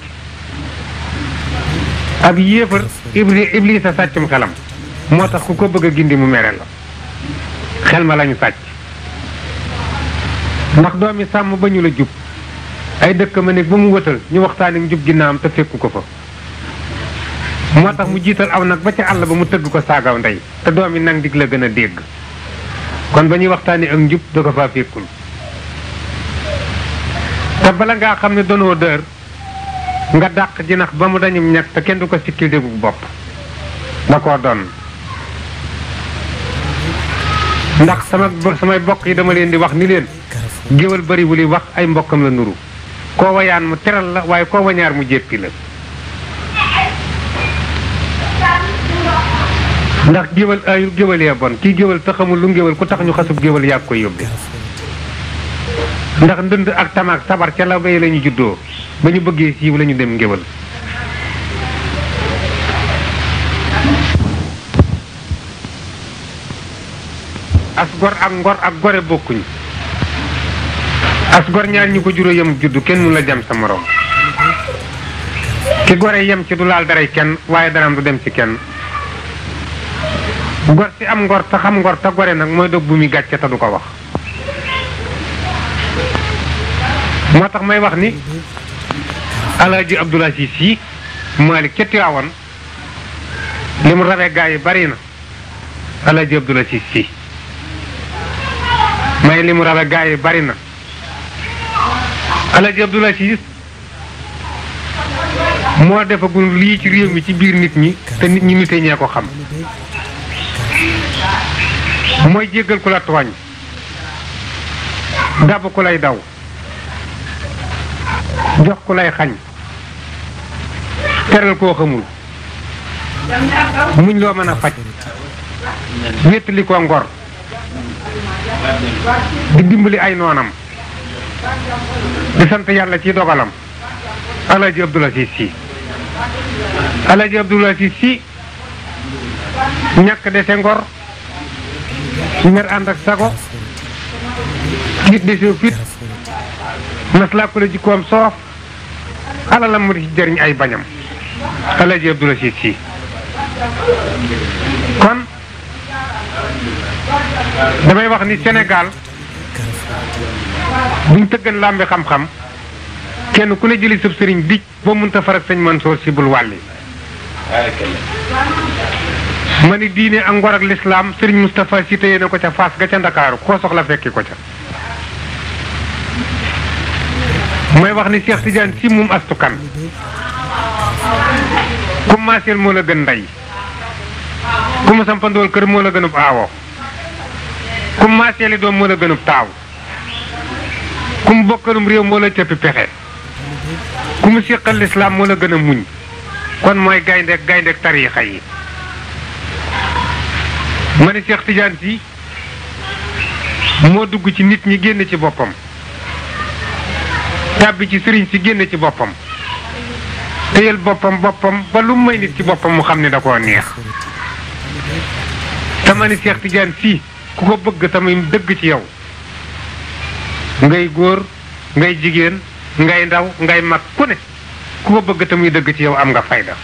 ab yéefar iblis a sàccum xelam moo tax ku ko bëgg a gindi mu mere la xel ma lañu sàcc ndax doomi sàmm ba ñu la jub ay dëkk ma nekk ba mu wëtal ñu waxtaani jub ginnaawam te fekku ko fa moo tax mu jiital aw nag ba ca àll ba mu tëgg ko saagaw ndey te doomi nag dig la gën a dégg kon ba ñuy waxtaani ak njub da ko faa fekkul te bala ngaa xam ne donoo dër nga dàq jinax ba mu dañum ñag te kenn du ko sikkil déggu bopp da koo doon ndax samay bokk yi dama leen di wax ni leen géwal bariwul yi wax ay mbokkam la nuru koo wayaan mu teral la waaye koo wañaar mu jéppi la ndax géwal ayul géwalee bon kii géwal te xamul lu ngéwal ku tax ñu xasub géwal yàgg koy yóbbe ndax ndënd ak tamaak sabar ca la bay la ñu juddoo ba ñu bëggee siiw la ñu dem ngéwal as gor ak ngor ak gore bokkuñ as gor ñaar ñu ko juróo yem juddu kenn mu la jam sa morom ki gore yem ci du laal daray kenn waaye daraam du dem ci kenn gor si am ngor te xam ngor te gore nag mooy dog bu muy gàcce te du ko wax moo tax may wax ni Alaaji Abdul Asiis Si Maalik ca Tiwaawan li mu rawee gaa yi bari na Alaaji Abdul Asiis Si may li mu rawee gaa yi bari na Alaaji Abdul Asiis moo defagul lii ci réew mi ci biir nit ñi te nit ñi nite ñee ko xam mooy jéggal ku la tooñ dab ku lay daw jox ku lay xañ teral koo xamul muñ loo mën a faj wéttali ko ngor di dimbali ay noonam di sant yàlla ci dogalam Alaaji Abdul Asiis Si Alaaji Abdul Asiis Si ñàkk dese ngor mer ànd ak sago nit dese fit maslaa ko la jikkoom soof alalam mu di ci jëriñ ay bañam Alaaji Abdul Asiis Si kon damay wax ni Sénégal buñ tëggan làmbi xam-xam kenn ku ne jëli sëb sëriñ dij boo mënta farak sëñ Mansoor Si bul wàlli ma ni diine ak ngor ak lislaam sëriñ Moustapha Si téye na ko ca Faas ga ca Ndakaaru koo soxla fekki ko ca mooy wax ni Cheikh Tidiane Si moom astukan ku maaseel moo la gën ndey ku mu sampandool kër moo la gënub aawo ku maaseeli doom moo la gënub taaw ku mu bokkalum réew moo la cëppi pexe ku mu séqal lislaam moo la gën a muñ kon mooy gayndeek tariixa yi ma ne Cheikh Tidiane Sy moo dugg ci nit ñi génn ci boppam tàbbi ci sëriñ si génn ci boppam téyel boppam ba lu may nit ci boppam mu xam ne da koo neex te ma ne Cheikh Tidiane Sy ku ko bëgg tamit dëgg ci yow ngay góor ngay jigéen ngay ndaw ngay mag ku ne ku ko bëgg tamit dëgg ci yow am nga fayda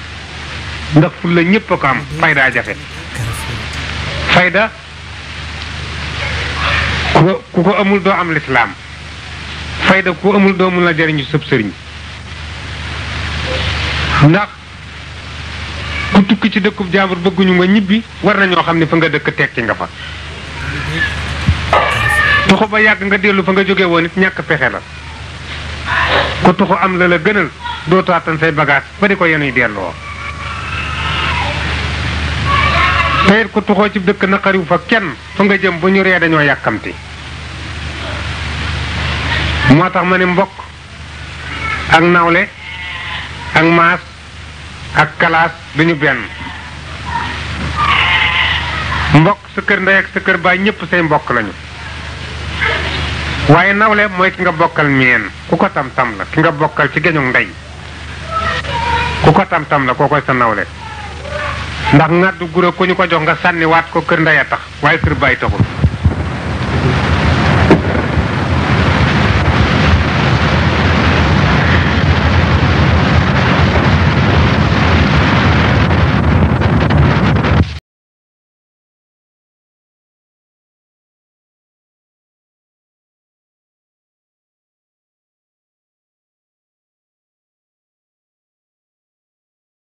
ndax fu la ñépp a ko am fayda jafe fayda ku ko amul doo am lislaam fayda ku amul doo mun la jariñu sëb sëriñ ndax ku tukki ci dëkkub jaambur bëgguñu nga ñibbi war na ñoo xam ne fa nga dëkk tekki nga fa tuxu ba yàgg nga dellu fa nga jóge woon it ñàkk pexe la ku tuxu am la la gënal doo taatan say bagage ba di ko yenuy delloo teyit ku tuxoo ci dëkk naqariw fa kenn fa nga jëm bu ñu ree dañoo yàkkamti moo tax ma ne mbokk ak nawle ak maas ak kalaas duñu benn mbokk sa kër ndey ak sa kër baay ñépp say mbokk lañu waaye nawle mooy ki nga bokkal meen ku ko tam-tam la ki nga bokkal ci geñoog ndey ku ko tam-tam la koo koy sa nawle ndax ngàddu gura ku ñu ko jox nga sànni waat ko kër ndey a tax waaye kër baay taxul